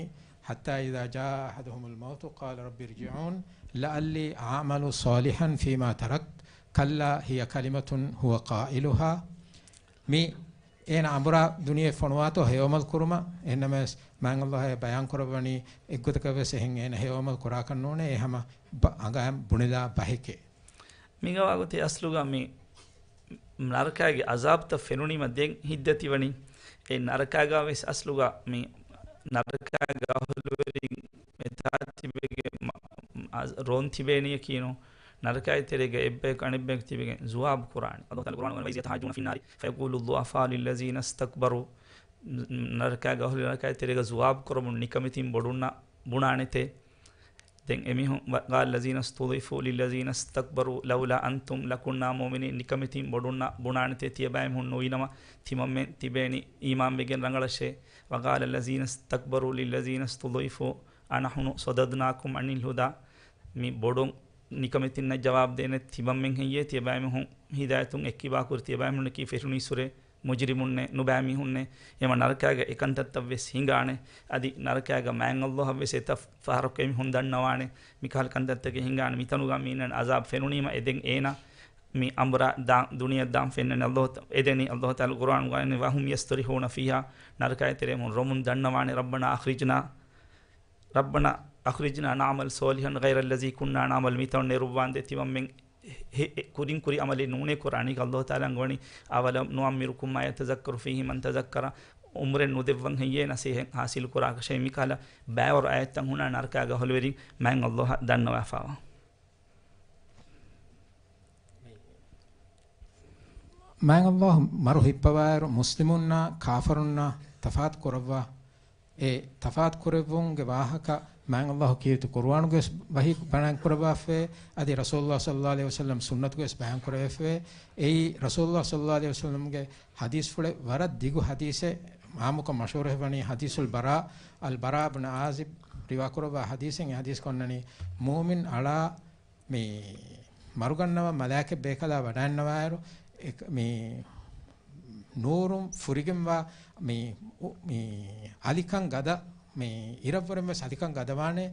"حتى إذا جاء أحدهم الموت قال رب ارجعون لعلي أعمل صالحا فيما تركت كلا هي كلمة هو قائلها" މި އޭނަ އަނބުރާ ދުނިޔެ ފޮނުވާތޯ ހެޔޮއަމަލު ކުރުމަށް. އެހެންނަމަވެސް މާތް ﷲ އެ ބަޔާން ކުރައްވަނީ އެއްގޮތަކަށް ވެސް އެހެން އޭނަ ހެޔޮއަމަލު ކުރާކަށް ނޫނޭ. އެ ހަމަ ބަ-، އަނގައިން ބުނެލާ ބަހެކޭ. މިގަވާގޮތެއް އަސްލުގަ މި ނަރަކާގެ އަޒާބްތައް ފެނުނީމަ ދެން ހިތްދަތިވަނީ. އެ ނަރަކާގަ ވެސް އަސްލުގަ މި ނަރަކާގެ އަހުލުވެރިން އެތާ ތިބެގެ މަ-، އަޒް-، ރޯން ތިބޭނީއަކީނު. ނަރަކާގެ ތެރޭގަ އެއްބަޔަކު އަނެއްބަޔަކު ތިބެގެން ޒުވާބު ކުރާނެ. ﷲ ތަޢާލާ ޤުރްއާނުގަ ވަނީ، "وإذ يتحاجون في النار فيقول الضعفاء للذين استكبروا." ނަރަކާގެ އަހުލު ނަރަކާގެ ތެރޭގަ ޒުވާބު ކުރަމުން ނިކަމެތިން ބޮޑުންނަށް ބުނާނެތޭ. ދެން އެމީހުން ވަ-، "قال الذين استضعفوا للذين استكبروا لولا أنتم لكنا مؤمنين." ނިކަމެތިން ބޮޑުންނަށް ބުނާނެތޭ ތިޔަބައިމީހުން ނުވިނަމަ ތިމަންމެން ތިބޭނީ އީމާންވެގެން ރަނގަޅަށޭ. "وقال الذين استكبروا للذين استضعفوا أنحن صددناكم عن الهدى." މި ބޮޑުން ނިކަމެތިންނަށް ޖަވާބު ދޭނެ ތިމަންމެން ހެއްޔޭ ތިޔަބައިމީހުން ހިދާޔަތުން އެއްކިބާ ކުރި ތިޔަބައިމީހުންނަކީ ފެށުނީއްސުރެ މުޖްރިމުންނެއް ނުބައިމީހުންނެއް. އެމަ ނަރަކާގަ އެކަންތައްތައް ވެސް ހިނގާނެ. އަދި ނަރަކާގަ މާތް ﷲ އަށް ވެސް އެތައް ފަހަރަކު އެމީހުން ދަންނަވާނެ މިކަހަލަ ކަންތައްތަކެއް ހިނގާނެ. މިތަނުގަ މީނަން އަޒާބް ފެނުނީމަ އެދެން އޭނަ މި އަނބުރާ ދާ-، ދުނިޔެ ދާން ފެންނަނީ ﷲ ތަ-، އެދެނީ ﷲ ތަޢާލާ ޤުރްއާނުގަ ވަނީ، "وهم يصطرخون فيها." ނަރަކާގެ ތެރޭ އެމީހުން ރޮމުން ދަންނަވާނެ، "ربنا أخرجنا، ربنا أخرجنا نعمل صالحا غير الذي كنا نعمل." މިތަނުން ނެރުއްވާނދޭ ތިމަންމެން ހެ-، ހެ-، ކުރިން ކުރި އަމަލެއް ނޫނޭ ކުރާނީ. ﷲ ތަޢާލާ އަންގަވަނީ، "أولم نعمركم ما يتذكر فيه من تذكر." އުމުރެއް ނުދެއްވަން ހެއްޔޭ ނަސޭހަތް ހާސިލު ކުރާކަށޭ؟ މިކަހަލަ ބައިވަރު އާޔަތްތައް ހުންނާނެ ނަރަކާގެ އަހުލުވެރިން މާތް ﷲ އަށް ދަންނަވާފައިވާ. މާތް ﷲ މަރު ހިއްޕަވާއިރު މުސްލިމުންނާ ކާފަރުންނާ ތަފާތު ކުރައްވާ، އެ ތަފާތު ކުރެއްވުމުގެ ވާހަކަ މާތް ﷲ ކީރިތި ޤުރުއާނުގަވެސް ވަޙީ ބަޔާން ކުރައްވާފައި، އަދި ރަސޫލުﷲ ޞައްލަﷲ ޢަލައިހި ވަސައްލަމް ސުންނަތުގަވެސް ބަޔާން ކުރެވިފައި. އެއީ ރަސޫލުﷲ ޞައްލަﷲ ޢަލައިހި ވަސައްލަމްގެ ޙަދީޘްފުޅެއް، ވަރަށް ދިގު ޙަދީޘެއް، ޢާއްމުކޮށް މަޝްހޫރުވެވަނީ ޙަދީޘުލް ބަރާ، އަލް ބަރާ ބިން ޢާޒިބް ރިވާ ކުރައްވާ ޙަދީޘެއް. އެ ޙަދީޘް ކޮންނަނީ، މުއުމިން އަޅާ މި މަރުގަންނަވަން މަލާއިކަތް ބޭކަލާ ވަޑައިންނަވާއިރު، އެ، މި ނޫރުން ފުރިގެންވާ މި، މި އަލިކަން ގަދަ، މި އިރަށްވުރެން ވެސް އަލިކަން ގަދަވާނެ.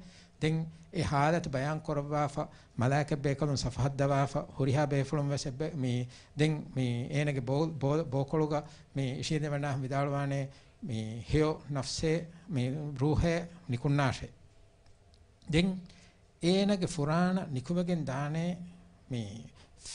ދެން އެ ޙާލަތު ބަޔާން ކުރައްވާފަ، މަލާއިކަތް ބޭކަލުން ސަފު ހައްދަވާފަ، ހުރިހާ ބޭފުޅުން ވެސް އެއްބަ-، މި ދެން މި އޭނަގެ ބޯ-، ބޯ-، ބޯކޮޅުގަ މި އިށީނދެވެންނާ ވިދާޅުވާނެ، މި ހެޔޮ ނަފްސޭ، މި ރޫޙޭ ނިކުންނާށޭ. ދެން އޭނަގެ ފުރާނަ ނިކުމެގެން ދާނެ މި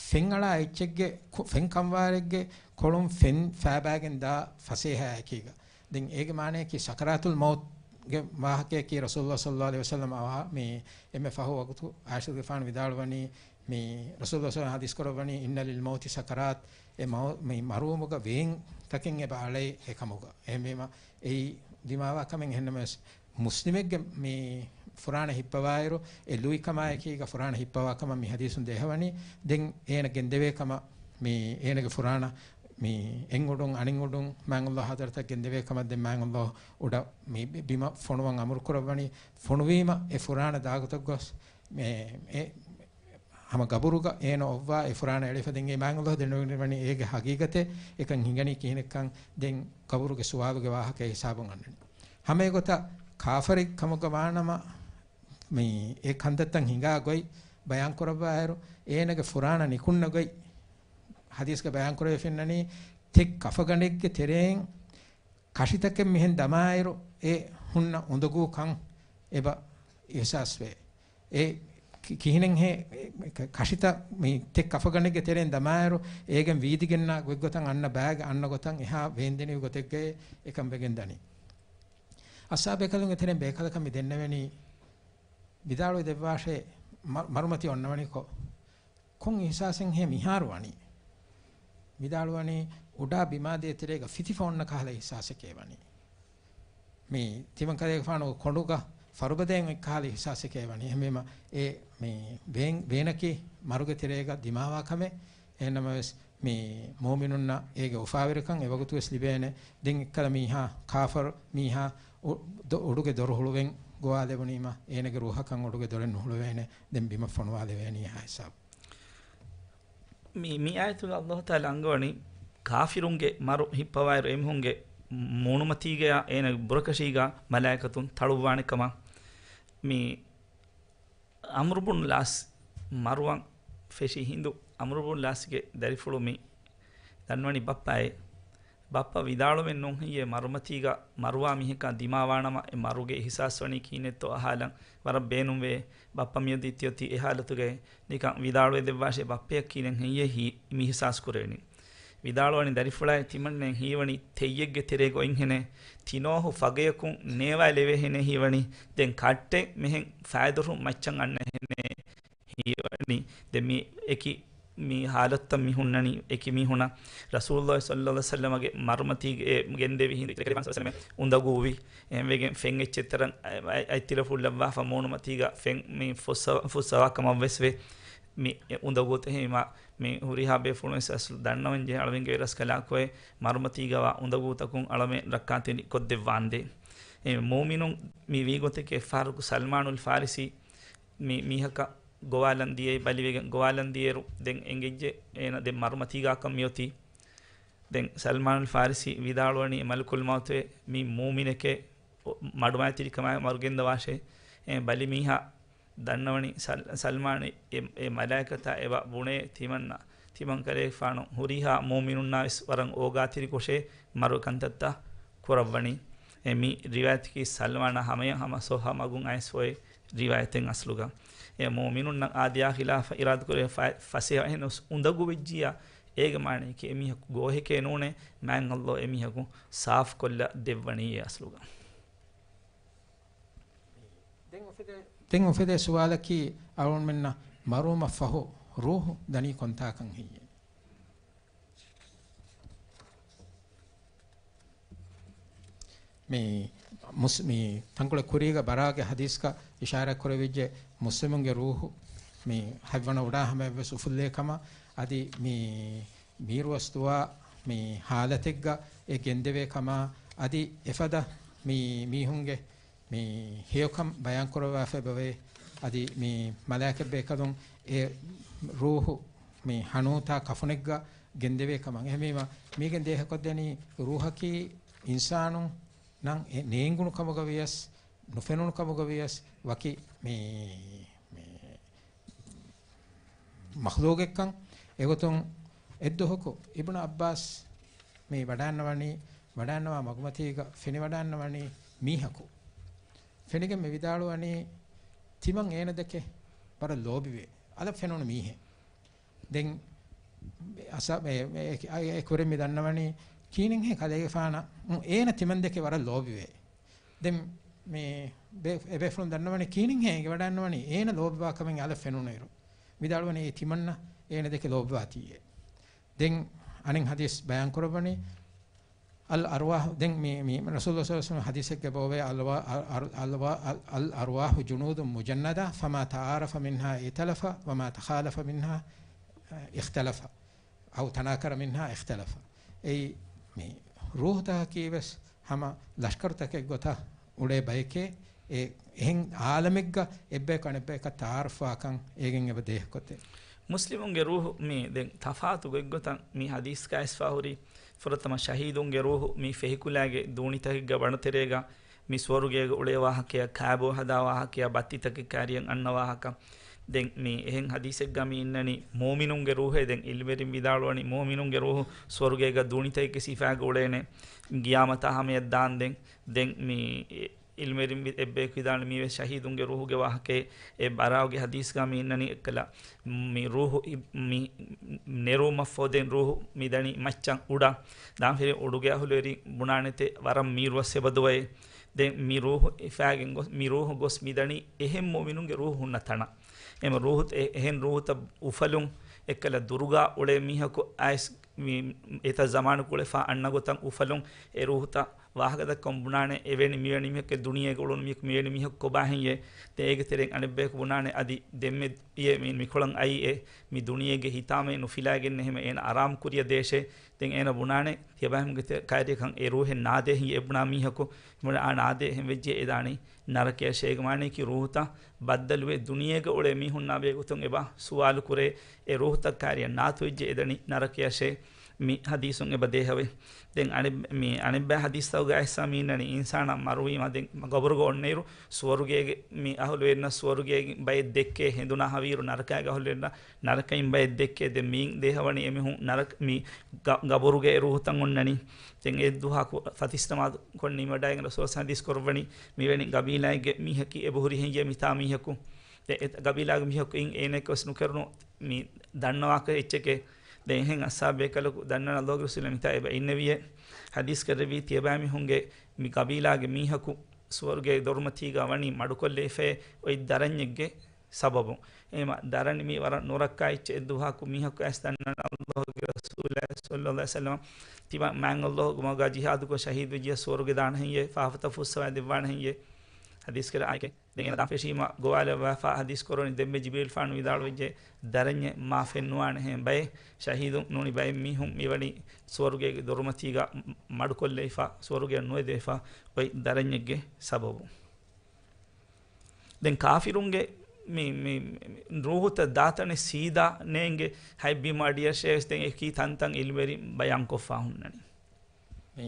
ފެންއަޅާ އެއްޗެއްގެ ކު-، ފެން ކަންވާރެއްގެ ކޮޅުން ފެން ފައިބައިގެން ދާ ފަސޭހައަކީގަ. ދެން އޭގެ މާނަޔަކީ ސަކަރާތުލް މައުތުގެ ވާހަކަޔަކީ ރަސޫލުﷲ ޞައްލަﷲ ޢަލައިހި ވަސައްލަމަ އަވަހަށް މި އެންމެ ފަހު ވަގުތު ޢާއިޝަތުގެފާނު ވިދާޅުވަނީ، މި ރަސޫލުﷲ ޙަދީޘް ކުރައްވަނީ، "إن للموت سكرات." އެ މައު-، މި މަރުވުމުގަ ވޭން ތަކެއް އެބަ އަޅައި އެކަމުގަ. އެހެންވީމަ އެއީ ދިމާވާ ކަމެއް. އެހެންނަމަވެސް މުސްލިމެއްގެ މި ފުރާނަ ހިއްޕަވާއިރު، އެ ލުއިކަމާއެކީގަ ފުރާނަ ހިއްޕަވާ ކަމަށް މި ޙަދީޘުން ދޭހަވަނީ. ދެން އޭނަ ގެންދެވޭ ކަމަށް، މި އޭނަގެ ފުރާނަ މި އެއްއުޑުން އަނެއްއުޑުން މާތް ﷲ ޙަޟްރަތަށް ގެންދެވޭ ކަމަށް ދެން މާތް ﷲ އުޑަށް މި ބި-، ބިމަށް ފޮނުވަން އަމުރު ކުރައްވަނީ. ފޮނުވީމަ އެ ފުރާނަ ދާގޮތަށް ގޮސް މި އެ ހަމަ ގަބުރުގަ އޭނަ އޮއްވާ އެ ފުރާނަ އެޅިފަ ދެން އެ މާތް ﷲ ދެނެވިން އޭގެ ޙަޤީޤަތެއް އެކަން ހިނގަނީ ކިހިނެއްކަން ދެން ގަބުރުގެ ސުވާލުގެ ވާހަކަ ހިސާބުން އަންނަނީ. ހަމަ އެގޮތަށް ކާފަރެއް ކަމުގަ ވާނަމަ، މި އެ ކަންތައްތައް ހިނގާ ގޮތް ބަޔާން ކުރައްވާއިރު، އޭނަގެ ފުރާނަ ނިކުންނަ ގޮތް ޙަދީޘްގަ ބަޔާން ކުރެވިފައި އިންނަނީ، ތެއް ކަފަގަނޑެއްގެ ތެރެއިން ކަށިތަކެއް މިހެން ދަމާއިރު، އެ ހުންނަ އުނދަގޫ ކަން އެބަ އިޙްސާސްވޭ. އެ ކި-، ކިހިނެއްހޭ، އެ ކަ-، ކަށިތައް މި ތެއް ކަފަގަނޑެއްގެ ތެރެއިން ދަމާއިރު، އޭގެން ވީދިގެންނާ ގޮތްގޮތަށް އަންނަ ބައިގެ އަންނަ ގޮތަށް އެހާ ވޭންދެނިވި ގޮތެއްގައި އެކަން ވެގެން ދަނީ. އަޞްޙާބު ބޭކަލުންގެ ތެރެއިން ބޭކަލަކަށް މި ދެންނެވެނީ، ވިދާޅުވި ދެއްވާށޭ، މަ-، މަރުމަތި އޮންނަވަނިކޮށް، ކޮން އިޙްސާސެއްހޭ މިހާރު ވަނީ؟ ވިދާޅުވަނީ، އުޑާ ބިމާ ދޭތެރޭގަ ފިތިފަ އޮންނަ ކަހަލަ އިޙްސާސެކޭ ވަނީ. މި ތިމަން ކަލޭގެފާނުގެ ކޮނޑުގަ ފަރުބަދައިން އޮތް ކަހަލަ އިޙްސާސެކޭ ވަނީ. އެހެންވީމަ، އެ މި ވޭން-، ވޭނަކީ މަރުގެ ތެރޭގަ ދިމާވާ ކަމެއް. އެހެންނަމަވެސް، މި މުއުމިނުންނަށް އޭގެ އުފާވެރިކަން އެވަގުތުވެސް ލިބޭނެ. ދެން އެއްކަލަ މީހާ، ކާފަރު މީހާ އު-، ދޮ-، އުޑުގެ ދޮރު ހުޅުވެން ގޮވާލެވުނީމަ، އޭނަގެ ރޫހަކަށް އުޑުގެ ދޮރެއް ނުހުޅުވޭނެ، ދެން ބިމަށް ފޮނުވާލެވޭނީ ހާ ހިސާބު. މި، މި އާޔަތުގަ ﷲ ތަޢާލާ އަންގަވަނީ، ކާފިރުންގެ މަރު ހިއްޕަވާއިރު އެމީހުންގެ މޫނުމަތީގަޔާ އޭނަގެ ބުރަކަށީގަ މަލާއިކަތުން ތަޅުއްވާނެ ކަމަށް. މި ޢަމްރު ބުން ލާސް މަރުވަން ފެށި ހިނދު، ޢަމްރު ބުން ލާސްގެ ދަރިފުޅު މި ދަންވަނީ ބައްޕައޭ. ބައްޕަ ވިދާޅުވެން ނޫން ހެއްޔޭ، މަރުމަތީގަ މަރުވާ މީހަކާ ދިމާވާނަމަ އެ މަރުގެ އިހުސާސް ވަނީ ކިހިނެއްތޯ އަހާލަން. ވަރަށް ބޭނުންވޭ. ބައްޕަ މިއޮތީ ތިއޮތީ އެ ހާލަތުގައި ނިކަން ވިދާޅުވެ ދެއްވާށޭ، ބައްޕަޔަށް ކިހިނެއް ހެއްޔޭ ހީ މި އިހުސާސް ކުރެވެނީ. ވިދާޅުވަނީ ދަރިފުޅާއި ތިމަންނައަށް ހީވަނީ ތެއްޔެއްގެ ތެރޭގަ އޮތްހެނެއް، ތިނޯހު ފަގަޔަކުން ނޭވާލެވޭހެނެއް ހީވަނީ. ދެން ކައްޓެއް މިހެން ފައިދުރު މައްޗަށް އަންނަހެނެއް ހީވަނީ. ދެން މި އެކި މި ހާލަތުތައް މި ހުންނަނީ، އެކި މީހުނަށް ރަސޫލުﷲ ޞައްލަﷲ ޢަލައިހި ވަސައްލަމަގެ މަރުމަތީގެ ގެންދެވި ހިނދު އެކަލޭގެފާނު ޞައްލަﷲ ޢަލައިހި ވަސައްލަމަ އުނދަގޫވި. އެހެންވެގެން ފެން އެއްޗެއް ތަރަން އަތްތިލަފުޅު ލައްވާފަ މޫނުމަތީގަ ފެން މި ފުއްސަ-، ފުއްސަވާ ކަމަށްވެސް ވޭ. މި އުނދަގޫތައް ހީމާ މި ހުރިހާ ބޭފުޅުން ވެސް އަސްލު ދަންނަވަން ޖެހޭ އަޅަމެންގެ ވެރަސް ކަލާކޮއެ މަރުމަތީގަވާ އުނދަގޫތަކުން އަޅަމެން ރައްކާތެރި ކޮށްދެއްވާނދޭ. އެ މޫމިނުން މި ވީގޮތެކޭ އެއްފަހަރަކު ސަލްމާނުލް ފާރިސީ މި މީހަކަށް ގޮވާލަން ދިޔައީ ބަލިވެގެން ގޮވާލަން ދިޔައިރު ދެން އެނގިއްޖެ އޭނަ ދެން މަރުމަތީގާކަން މިއޮތީ. ދެން ސަލްމާނުލް ފާރިސީ ވިދާޅުވަނީ އެ މަލަކުލް މައުތު މި މޫމިނެކޭ މަޑުމައިތިރިކަމާއި މަރުގެންދަވާށޭ. އެ ބަލި މީހާ ދަންނަވަނީ ސަލް-، ސަލްމާން އެ، އެ މަލާއިކަތާ އެބަ ބުނޭ ތިމަންނަ، ތިމަން ކަލޭގެފާނު ހުރިހާ މޫމިނުންނާ ވެސް ވަރަށް އޯގާތެރިކޮށޭ މަރު ކަންތައްތައް ކުރައްވަނީ. އެ މި ރިވާޔަތަކީ ސަލްމާނާ ހަމަޔަށް ހަމަ ސޮހަ މަގުން އައިސްފައި ރިވާޔަތެއް އަސްލުގަ. އެ މޫމިނުންނަށް އާދަޔާ ޚިލާފަށް އިރާދަކުރެ ފަ-، ފަސޭހަ އެހެން އުސް އުނދަގޫ ވެއްޖިއްޔާ އޭގެ މާނަޔަކީ އެމީހަކު ގޯހެކޭ ނޫނޭ، މާތް ﷲ އެމީހަކު ސާފުކޮށްލަ ދެއްވަނީ އެ އަސްލުގަ. ދެން އުފެދޭ، ދެން އުފެދޭ ސުވާލަކީ އަޅުގަނޑުމެންނަށް މަރުވުމަށް ފަހު ރޫޙު ދަނީ ކޮންތާކަން ހެއްޔޭ؟ މި މުސް-، މި ތަންކޮޅެއް ކުރީގަ ބަރާގެ ޙަދީޘްގަ އިޝާރާތް ކުރެވިއްޖެ، މުސްލިމުންގެ ރޫޙު މި ހަތްވަނަ އުޑާ ހަމަޔަށްވެސް އުފުއްލޭ ކަމަށް. އަދި މި މީރުވަސް ދުވާ މި ޙާލަތެއްގަ އެ ގެންދެވޭ ކަމަށް. އަދި އެފަދަ މި މީހުންގެ މި ހެޔޮކަން ބަޔާންކުރައްވާފައި ބަވޭ. އަދި މި މަލާއިކަތްބޭކަލުން އެ ރޫޙު މި ހަނޫތާ ކަފުނެއްގަ ގެންދެވޭ ކަމަށް. އެހެންވީމަ، މީގެން ދޭހަކޮށްދެނީ ރޫޙަކީ އިންސާނުންނަށް އެ ނޭނގުނު ކަމުގަ ވިޔަސް، ނުފެނުނު ކަމުގަ ވިޔަސް ވަކި މި، މި މަޚްލޫގެއްކަން. އެގޮތުން އެއްދުވަހަކު އިބްނު ޢައްބާސް މި ވަޑާންނަވަނީ، ވަޑާންނަވާ މަގުމަތީގަ ފެނިވަޑާންނަވަނީ މީހަކު. ފެނިގެން މި ވިދާޅުވަނީ، ތިމަން އޭނަ ދެކެ ވަރަށް ލޯބިވޭ. އަލަށް ފެނުނު މީހެއް. ދެން އަސަ-، އެ، އެ، އެ، އެ ކުރެން މި ދަންނަވަނީ ކީނެއްހޭ ކަލޭގެފާނަށް އޭނަ ތިމަން ދެކެ ވަރަށް ލޯބިވޭ. ދެން މި ބޭ-، އެ ބޭފުޅުން ދަންނަވަނީ ކީނެއްހޭ އެނގިވަޑާންނަވަނީ އޭނަ ލޯބިވާ ކަމެއް އަލަށް ފެނުނުއިރު. ވިދާޅުވަނީ އެ ތިމަންނަ އޭނަ ދެކެ ލޯބިވާތީއޭ. ދެން އަނެއް ޙަދީޘް ބަޔާން ކުރައްވަނީ، އަލް އަރްވާޙު، ދެން މި، މި ރަސޫލުﷲ ޞައްލަﷲ ޢަލައިހި ވަސައްލަމަ ޙަދީޘެއްގަ ބޯވޭ، އަލް އަރްވާ-، އަލް، އަލް، އަލް އަރްވާޙު ޖުނޫދުން މުޖައްނަދާ، ފަމާ ތަޢާރަފަ މިންހާ އިއްތަލަފަ، ވަމާ ތަޚާލަފަ މިންހާ އިޚްތަލަފަ، އައު ތަނާކަރަ މިންހާ އިޚްތަލަފަ. އެއީ، މި ރޫޙުތަކަކީ ވެސް ހަމަ ލަޝްކަރުތަކެއް ގޮތަށް އުޅޭ ބަޔެކޭ، އެ އެހެން ޢާލަމެއްގަ އެއްބަޔަކު އަނެއްބަޔަކަށް ތަޢާރަފްވާކަން އޭގެން އެބަ ދޭހަކޮށްދޭ. މުސްލިމުންގެ ރޫޙު މި ދެން ތަފާތު ގޮތްގޮތަށް މި ޙަދީޘްގައި އައިސްފާ ހުރީ، ފުރަތަމަ ޝަހީދުންގެ ރޫޙު މި ފެހިކުލާގެ ދޫނިތަކެއްގަ ބަނޑުތެރޭގަ މި ސުވަރުގޭގަ އުޅޭ ވާހަކަޔާ، ކާބޯ ހަދާ ވާހަކަޔާ، ބައްތިތަކެއް ކާރިޔަށް އަންނަ ވާހަކަ. ދެން މި އެހެން ޙަދީޘެއްގަ މި އިންނަނީ މުއުމިނުންގެ ރޫޙޭ. ދެން ޢިލްމުވެރިން ވިދާޅުވަނީ މުއުމިނުންގެ ރޫޙު ސުވަރުގޭގަ ދޫނިތަކެއްގެ ސިފާގަ އުޅޭނެ، ޤިޔާމަތާ ހަމަޔަށް ދާންދެން. ދެން މި ޢިލްމުވެރިން ވި-، އެއްބަޔަކު ވިދާޅުވީ މީވެސް ޝަހީދުންގެ ރޫޙުގެ ވާހަކައެއް. އެ ބަރާއުގެ ޙަދީޘްގަ މި އިންނަނީ އެއްކަލަ މި ރޫޙު އި-، މި ނެރުވުމަށްފަހު ދެން ރޫޙު މި ދަނީ މައްޗަށް އުޑަށް. ދާންފިރި އުޑުގެ އަހުލުވެރިން ބުނާނެތެ ވަރަށް މީރުވަސް އެބަދުވައޭ. ދެން މި ރޫޙު ހިފާގެން ގޮސް، މި ރޫޙު ގޮސް މި ދަނީ އެހެން މުއުމިނުންގެ ރޫޙު ހުންނަ ތަނަށް. އެމަ ރޫޙު އެ-، އެހެން ރޫޙުތައް އުފަލުން އެއްކަލަ ދުރުގާ އުޅޭ މީހަކު އައިސް މި އެތައް ޒަމާނު ކުޅެފާ އަންނަ ގޮތަށް އުފަލުން އެ ރޫޙުތައް ވާހަކަދައްކަމުން ބުނާނެ، އެވެނި މިވެނި މީހަކު ދުނިޔޭގަ އުޅުނު މީހަކު މިވެނި މީހަކު ކޮބާހެންޔޭ؟ ދެން އޭގެ ތެރެއިން އަނެއްބަޔަކު ބުނާނެ އަދި ދެންމެ އިޔޭ މި މިކޮޅަށް އައީ އެ މި ދުނިޔޭގެ ހިތާމައެއް ނުފިލާގެން އެހެމަ އޭނަ އަރާމު ކުރިޔަށް ދޭށޭ. ދެން އޭނަ ބުނާނެ ތިޔަބައިމީހުންގެ ތެ-، ކާރިޔަކަށް އެ ރޫޙެއް ނާދޭ ހިނގި އެ ބުނާ މީހަކު އެ ބުނާ އާ ނާދޭ އެހެން ވެއްޖެ އެ ދާނީ ނަރަކަޔަށޭ. އޭގެ މާނަޔަކީ ރޫޙުތައް ބައްދަލުވެ، ދުނިޔޭގަ އުޅޭ މީހުންނާ ބެހޭގޮތުން އެބަ ސުވާލު ކުރޭ، އެ ރޫހުތަކާރިއަށް ނާތުވެއްޖެ އެދަނީ ނަރަކަޔަށޭ. މި ޙަދީޘުން އެބަ ދޭހަވޭ. ދެން އަނެއް-، މި އަނެއްބައި ޙަދީޘްތަކުގަ އައިސްފަ މި އިންނަނީ އިންސާނާ މަރުވީމަ ދެން ގަބުރުގަ އޮންނައިރު ސުވަރުގޭގެ މި އަހުލުވެރިންނަށް ސުވަރުގޭގެ ބައެއް ދެއްކޭ ހެނދުނާ ހަވީރު ނަރަކާގެ އަހުލުވެރިންނަށް ނަރަކައިން ބައެއް ދެއްކޭ. ދެން މިއިން ދޭހަވަނީ އެމީހުން ނަރަކަ-، މި ގަ-، ގަބުރުގެ ރޫހުތައް އޮންނަނީ. ދެން އެއްދުވަހަކު ފަތިސް ނަމާދު ކޮށް ނިމިވަޑައިގެން ރަސޫލާ ޙަދީޘް ކުރައްވަނީ މިވެނި ގަބީލާއެއްގެ މީހަކީ އެބަހުރި ހެއްޔޭ މިތާ މީހަކު؟ ދެ-، އެ ގަބީލާގެ މީހަކު އިން އޭނައެއްކަ ވެސް ނުކެރުނު މި ދަންނަވާކަށް އެއްޗެކޭ. ދެން އެހެން އަޞްޙާބު ބޭކަލަކު ދަންނަވަން ﷲގެ ރަސޫލާ މިތާ އެބަ އިންނެވިއޭ. ޙަދީޘް ކުރެއްވީ ތިޔަބައިމީހުންގެ މި ގަބީލާގެ މީހަކު ސުވަރުގޭ ދޮރުމަތީގަ ވަނީ މަޑުކޮށްލެވިފައި އޮތް ދަރަންޏެއްގެ ސަބަބުން. އެހެމަ ދަރަނި މި ވަރަށް ނުރައްކާ އެއްޗެއް. އެއްދުވަހަކު މީހަކު އައިސް ދަންނަވަން ﷲގެ ރަސޫލާ ޞައްލަﷲ ޢަލައިހި ވަސައްލަމަ ތިބަ މާތް ﷲގެ މަގަށް ޖިހާދުކޮށް ޝަހީދުވެއްޖިޔާ ސުވަރުގެ ދާނަހެއްޔޭ، ފާފަތައް ފުއްސަވާ ދެއްވާނަހެއްޔޭ. ޙަދީޘް ކުރެއްވި އާޔަތެއް. ދެން އޭނަ ދާން ފެށީމަ ގޮވާލައްވާފަ ޙަދީޘް ކުރަނީ ދެންމެ ޖިބްރީލްފާނު ވިދާޅުވެއްޖެ ދަރަންޏެއް މާ ފެންނުވާނެހެން ބައެއް ޝަހީދުން ނޫނީ ބައެއް މީހުން މިވަނީ ސުވަރުގޭގެ ދޮރުމަތީގަ މަޑުކޮށްލެވިފަ ސުވަރުގެއަށް ނުއެދެވިފަ އޮތް ދަރަންޏެއްގެ ސަބަބުން. ދެން ކާފިރުންގެ މި، މި، މި ރޫހުތައް ދާތަނެއް ސީދާ ނޭނގެ ހަތްބިމު އަޑިއަށޭވެސް ދެން އެކީ ތަންތަން ޢިލްމުވެރިން ބަޔާންކޮށްފާ ހުންނަނީ. މި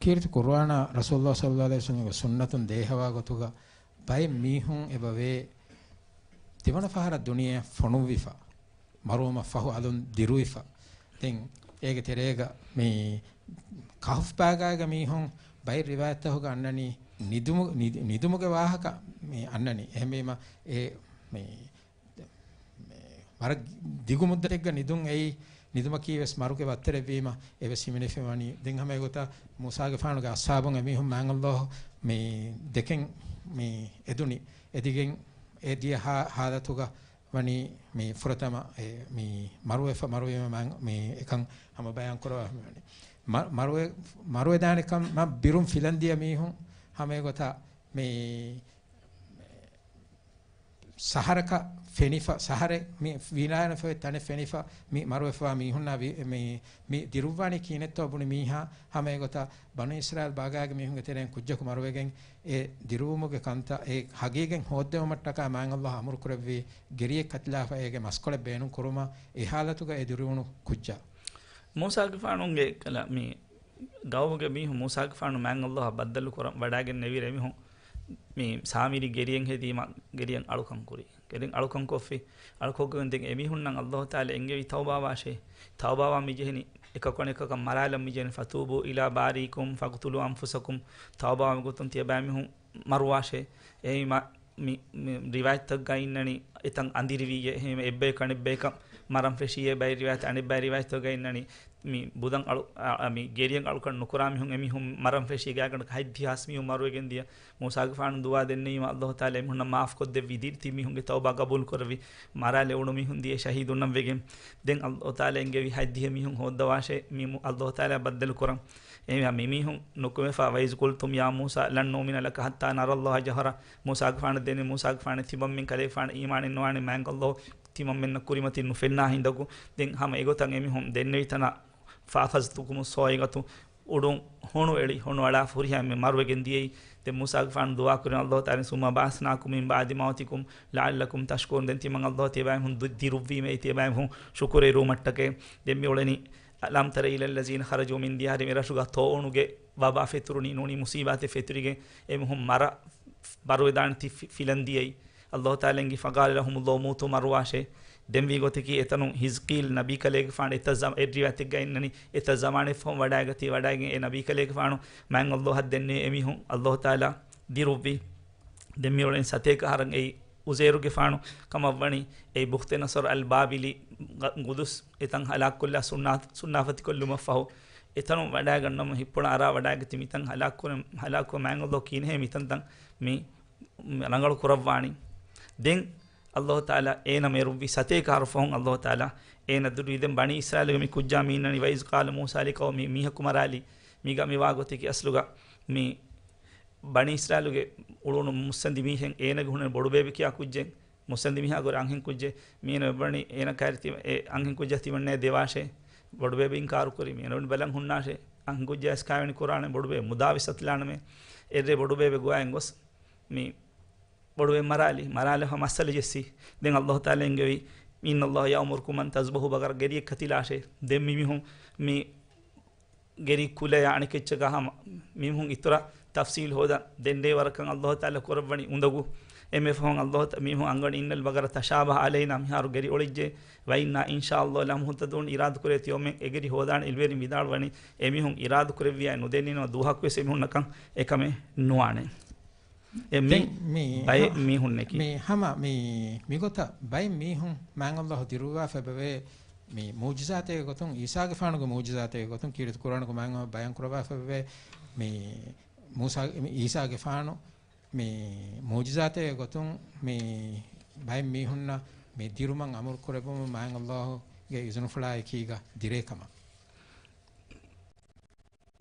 ކީރިތި ޤުރުއާނާ ރަސޫލުﷲ ޞައްލަﷲ ޢަލައިހި ވަސައްލަމްގެ ސުންނަތުން ދޭހަވާ ގޮތުގަ ބައެއް މީހުން އެބަވޭ ދެވަނަ ފަހަރަށް ދުނިޔެއަށް ފޮނުއްވިފަ، މަރުވުމަށް ފަހު އަލުން ދިރުވިފަ. ދެން އޭގެ ތެރޭގަ މި ކަހުފް ބާގާގެ މީހުން ބައެއް ރިވާޔަތްތަކުގަ އަންނަނީ ނިދުމު-، ނިދި-، ނިދުމުގެ ވާހަކަ މި އަންނަނީ. އެހެންވީމަ އެ މި މި ވަރަށް ދިގު މުއްދަތެއްގަ ނިދުން އެއީ، ނިދުމަކީ ވެސް މަރުގެ ވައްތަރެއްވީމަ، އެވެސް ހިމެނިފަ ވަނީ. ދެން ހަމަ އެގޮތަށް މޫސާގެފާނުގެ އަޞްޙާބުން އެމީހުން މާތް ﷲ މި ދެކެން މި އެދުނި، އެދިގެން އެ ދިޔަ ހާ-، ހާލަތުގަ ވަނީ މި ފުރަތަމަ އެ މި މަރުވެފަ، މަރުވީމަ މާ-، މި އެކަން ހަމަ ބަޔާން ކުރަވާފަ ވަނީ. މަ-، މަރުވެ-، މަރުވެދާނެ ކަމަށް ބިރުން ފިލަން ދިޔަ މީހުން ހަމަ އެގޮތަށް މި ސަހަރަކަށް ފެނިފަ، ސަހަރެއް މި ވިލާނަފަވެ ތަނެއް ފެނިފަ، މި މަރުވެފަވާ މީހުންނާ ވި-، މި، މި ދިރުއްވާނީ ކިހިނެއްތޯ ބުނި މީހާ، ހަމަ އެގޮތަށް ބަނޫ އިސްރާއީލް ބާގާގެ މީހުންގެ ތެރެއިން ކުއްޖަކު މަރުވެގެން އެ ދިރުވުމުގެ ކަންތައް، އެ ހަގީގަތް ހޯއްދެވުމަށްޓަކާ މާތް ﷲ އަމުރު ކުރެއްވި ގެރިއެއް ކަތިލާފަ އޭގެ މަސްކޮޅެއް ބޭނުން ކުރުމަށް އެ ހާލަތުގަ އެ ދިރުވުނު ކުއްޖާ. މޫސާގެފާނުގެ ކަލާ މި ގައުމުގެ މީހުން މޫސާގެފާނު މާތް ﷲ އަށް ބައްދަލު ކުރަން ވަޑައިގެންނެވިއިރު އެމީހުން މި ސާމިރީ ގެރިއެއް ހެދީމަ ގެރިއަށް އަޅުކަން ކުރި. ގެރިއަށް އަޅުކަން ކޮށްފި. އަޅުކޮށްގެން ދެން އެމީހުންނަށް ﷲ ތަޢާލާ އެންގެވި ތައުބާވާށޭ. ތައުބާވާން މިޖެހެނީ އެކަކު އަނެކަކަށް މަރާލަން މިޖެހެނީ. ފަތޫބޫ އިލާ ބާރީކުމް ފަޤުތުލޫ އަންފުސަކުމް. ތައުބާވާ ގޮތުން ތިޔަބައިމީހުން މަރުވާށޭ. އެހީމަ މި، މި ރިވާޔަތްތަކުގަ އިންނަނީ އެތަން އަނދިރިވިއޭ. އެހެން އެއްބަޔަކު އަނެއްބަޔަކަށް މަރަން ފެށިއޭ. ބައެއް ރިވާޔަތް، އަނެއްބައި ރިވާޔަތްތަކުގަ އިންނަނީ މި ބުދަން އަޅު-، އަ، އަ، މި ގެރިއަށް އަޅުކަން ނުކުރާ މީހުން އެމީހުން މަރަން ފެށީ ގާތްގަނޑަކަށް ހަތްދިހާސް މީހުން މަރުވެގެން ދިޔަ. މޫސާގެފާނު ދުޢާ ދެންނެވީމަ ﷲ ތަޢާލާ އެމީހުންނަށް މާފް ކޮށްދެއްވި. ދިރިތިބި މީހުންގެ ތައުބާ ގަބޫލު ކުރެއްވި. މަރާލެވުނު މީހުން ދިޔަ ޝަހީދުންނަށް ވެގެން. ދެން ﷲ ތަޢާލާ އެންގެވި ހަތްދިހަ މީހުން ހޯއްދަވާށޭ މި މު-، ﷲ ތަޢާލާ ބައްދަލު ކުރަން. އެހެންވެ މި މީހުން ނުކުމެފަ، وَإِذْ قُلْتُمْ يَا مُوسَىٰ لَنْ نُؤْمِنَ لَكَ حَتَّىٰ نَرَى اللَّهَ جَهْرَةً. މޫސާގެފާނަށް ދެންނެވި، މޫސާގެފާނަށް ތިމަންމެން ކަލޭގެފާނަށް އީމާނެއް ނުވާނެ މާތް ﷲ ތިމަންމެންނަށް ކުރިމަތިން ނުފެންނާ ހިނދަކު. ދެން ހަމަ އެގޮތަށް އެމީހުން ދެންނެވި ތަނަށް فَأَخَذْتُكُمُ الصَّاعِقَةُ، އުޑުން ހޮނު އެޅި، ހޮނު އަޅާފަ ހުރިހާ އެންމެ މަރުވެގެން ދިޔައީ. ދެން މޫސާގެފާނު ދުޢާ ކުރިން ﷲ ތަޢާލާ، ثُمَّ بَعَثْنَاكُم مِّن بَعْدِ مَوْتِكُمْ لَعَلَّكُمْ تَشْكُرُونَ. ދެން ތިމަން ﷲ ތިޔަބައިމީހުން ދު-، ދިރުއްވީމޭ، ތިޔަބައިމީހުން ޝުކުރު އެރުވުމަށްޓަކައި. ދެން މި އުޅެނީ أَلَمْ تَرَ إِلَى الَّذِينَ خَرَجُوا مِن دِيَارِهِمْ، އެ ރަށުގަ ތޯއުނުގެ ވަބާ ފެތުރުނީ ނޫނީ މުޞީބާތެއް ފެތުރިގެން އެމީހުން މަރަ-، މަރުވެދާނެ ތި ފި-، ފިލަން ދިޔައީ. ﷲ ތަޢާލާ އެންގި، فَقَالَ لَهُمُ اللَّهُ مُوتُوا، މަރުވާށޭ. ދެން ވީ ގޮތަކީ އެތަނުން ހިޒްޤީލް ނަބީ ކަލޭގެފާނު އެތައް ޒަމ-، އެއް ރިވާޔަތެއްގަ އިންނަނީ، އެތައް ޒަމާނެއް ފަހުން ވަޑައިގަތީ، ވަޑައިގެން އެ ނަބީ ކަލޭގެފާނު މާތް ﷲ އަށް ދެންނެވި އެމީހުން ﷲ ތަޢާލާ ދިރުއްވި. ދެން މި އުޅެނީ ސަތޭކަ އަހަރަށް އެއީ އުޒޭރުގެފާނު ކަމަށްވަނީ. އެއީ ބުޚްތެ ނަޞަރު އަލް ބާބިލީ ގަ-، ގުދުސް އެތަން ހަލާކުކޮށްލާ ސުންނާ-، ސުންނާފަތިކޮށްލުމަށްފަހު، އެތަނުން ވަޑައިގަންނަމުން ހިއްޕުޅަށް އަރާ ވަޑައިގަތީ މިތަން ހަލާކުކުރަން، ހަލާކުވާ މާތް ﷲ ކިހިނެއް މިތަންތަން މި ރަނގަޅު ކުރައްވާނީ. ދެން ﷲ ތަޢާލާ އޭނަ މެރުއްވި ސަތޭކަ އަހަރު ފަހުން ﷲ ތަޢާލާ އޭނަ ދިރުއްވި. ދެން ބަނީ އިސްރާއީލުގެ މި ކުއްޖާ މި އިންނަނީ، وَإِذْ قَالَ مُوسَىٰ لِقَوْمِهِ، މީހަކު މަރާލީ. މީގަ މިވާ ގޮތަކީ އަސްލުގަ މި ބަނީ އިސްރާއީލުގެ އުޅުނު މުއްސަނދި މީހެއް އޭނަގެ ހުންނަނީ ބޮޑުބޭބެ ކިޔާ ކުއްޖެއް. މުއްސަނދި މީހާ ގުރެ އަންހެން ކުއްޖެއް. މީނަ އެބަނީ އޭނަ ކައިރި ތި-، އެ އަންހެން ކުއްޖާ ތިމަންނައަށް ދެވާށޭ. ބޮޑުބޭބެ އިންކާރު ކުރި. މީނަ ބަލަން ހުންނާށޭ. އަންހެން ކުއްޖާ އައިސް ކާވެނި ކުރާނެ ބޮޑުބޭބެ. މުދާވެސް އަތުލާނަމޭ. އެއްރޭ ބޮޑުބޭބެ ގޮވައިގެން ގޮސް މި އޮޅުވެ މަރާލި، މަރާލަފަ މައްސަލަ ޖެއްސި. ދެން ﷲ ތަޢާލާ އެންގެވީ، "إن الله يأمركم أن تذبحوا بقرة" ގެރިއެއް ކަތިލާށޭ. ދެން މި މީހުން މި ގެރި ކުލަޔާ އަނެކެއްޗަކާ ހަމަ މީހުން އިތުރަށް ތަފްސީލް ހޯދަން ދެންނޭ ވަރަކަށް ﷲ ތަޢާލާ ކުރައްވަނީ އުނދަގޫ. އެންމެ ފަހުން ﷲ ތަ-، މީހުން އަންގަނީ "إن البقرة تشابه علينا" މިހާރު ގެރި އޮޅިއްޖެ. "وإنا إن شاء الله لمهتدون" އިރާދަކުރޭ ތިޔޮމެން އެ ގެރި ހޯދާނެ. އިލްވެރިން ވިދާޅުވަނީ އެމީހުން އިރާދަކުރެއްވިޔާ ނުދެންނެވި ދުވަހަކުވެސް އެމީހުންނަކަށް އެކަމެއް ނުވާނެ. އެ މި ދެން މި ބައެއް ހަ-، މީހުންނެކި. މި ހަމަ މި، މިގޮތަށް ބައެއް މީހުން މާތް ﷲ ދިރުއްވާފައި ބެވޭ މި މުޢުޖިޒާތެއްގެ ގޮތުން، އީސާގެފާނުގެ މުޢުޖިޒާތެއްގެ ގޮތުން ކީރިތި ޤުރްއާނުގަ މާތް ﷲ ބަޔާން ކުރައްވާފައި ބެވޭ މި މޫސާ، މި އީސާގެފާނު މި މުޢުޖިޒާތެއްގެ ގޮތުން މި ބައެއް މީހުންނަށް މި ދިރުމަށް އަމުރު ކުރެއްވުމަށް މާތް ﷲގެ އިޒުނުފުޅާ އެކީގަ ދިރޭ ކަމަށް.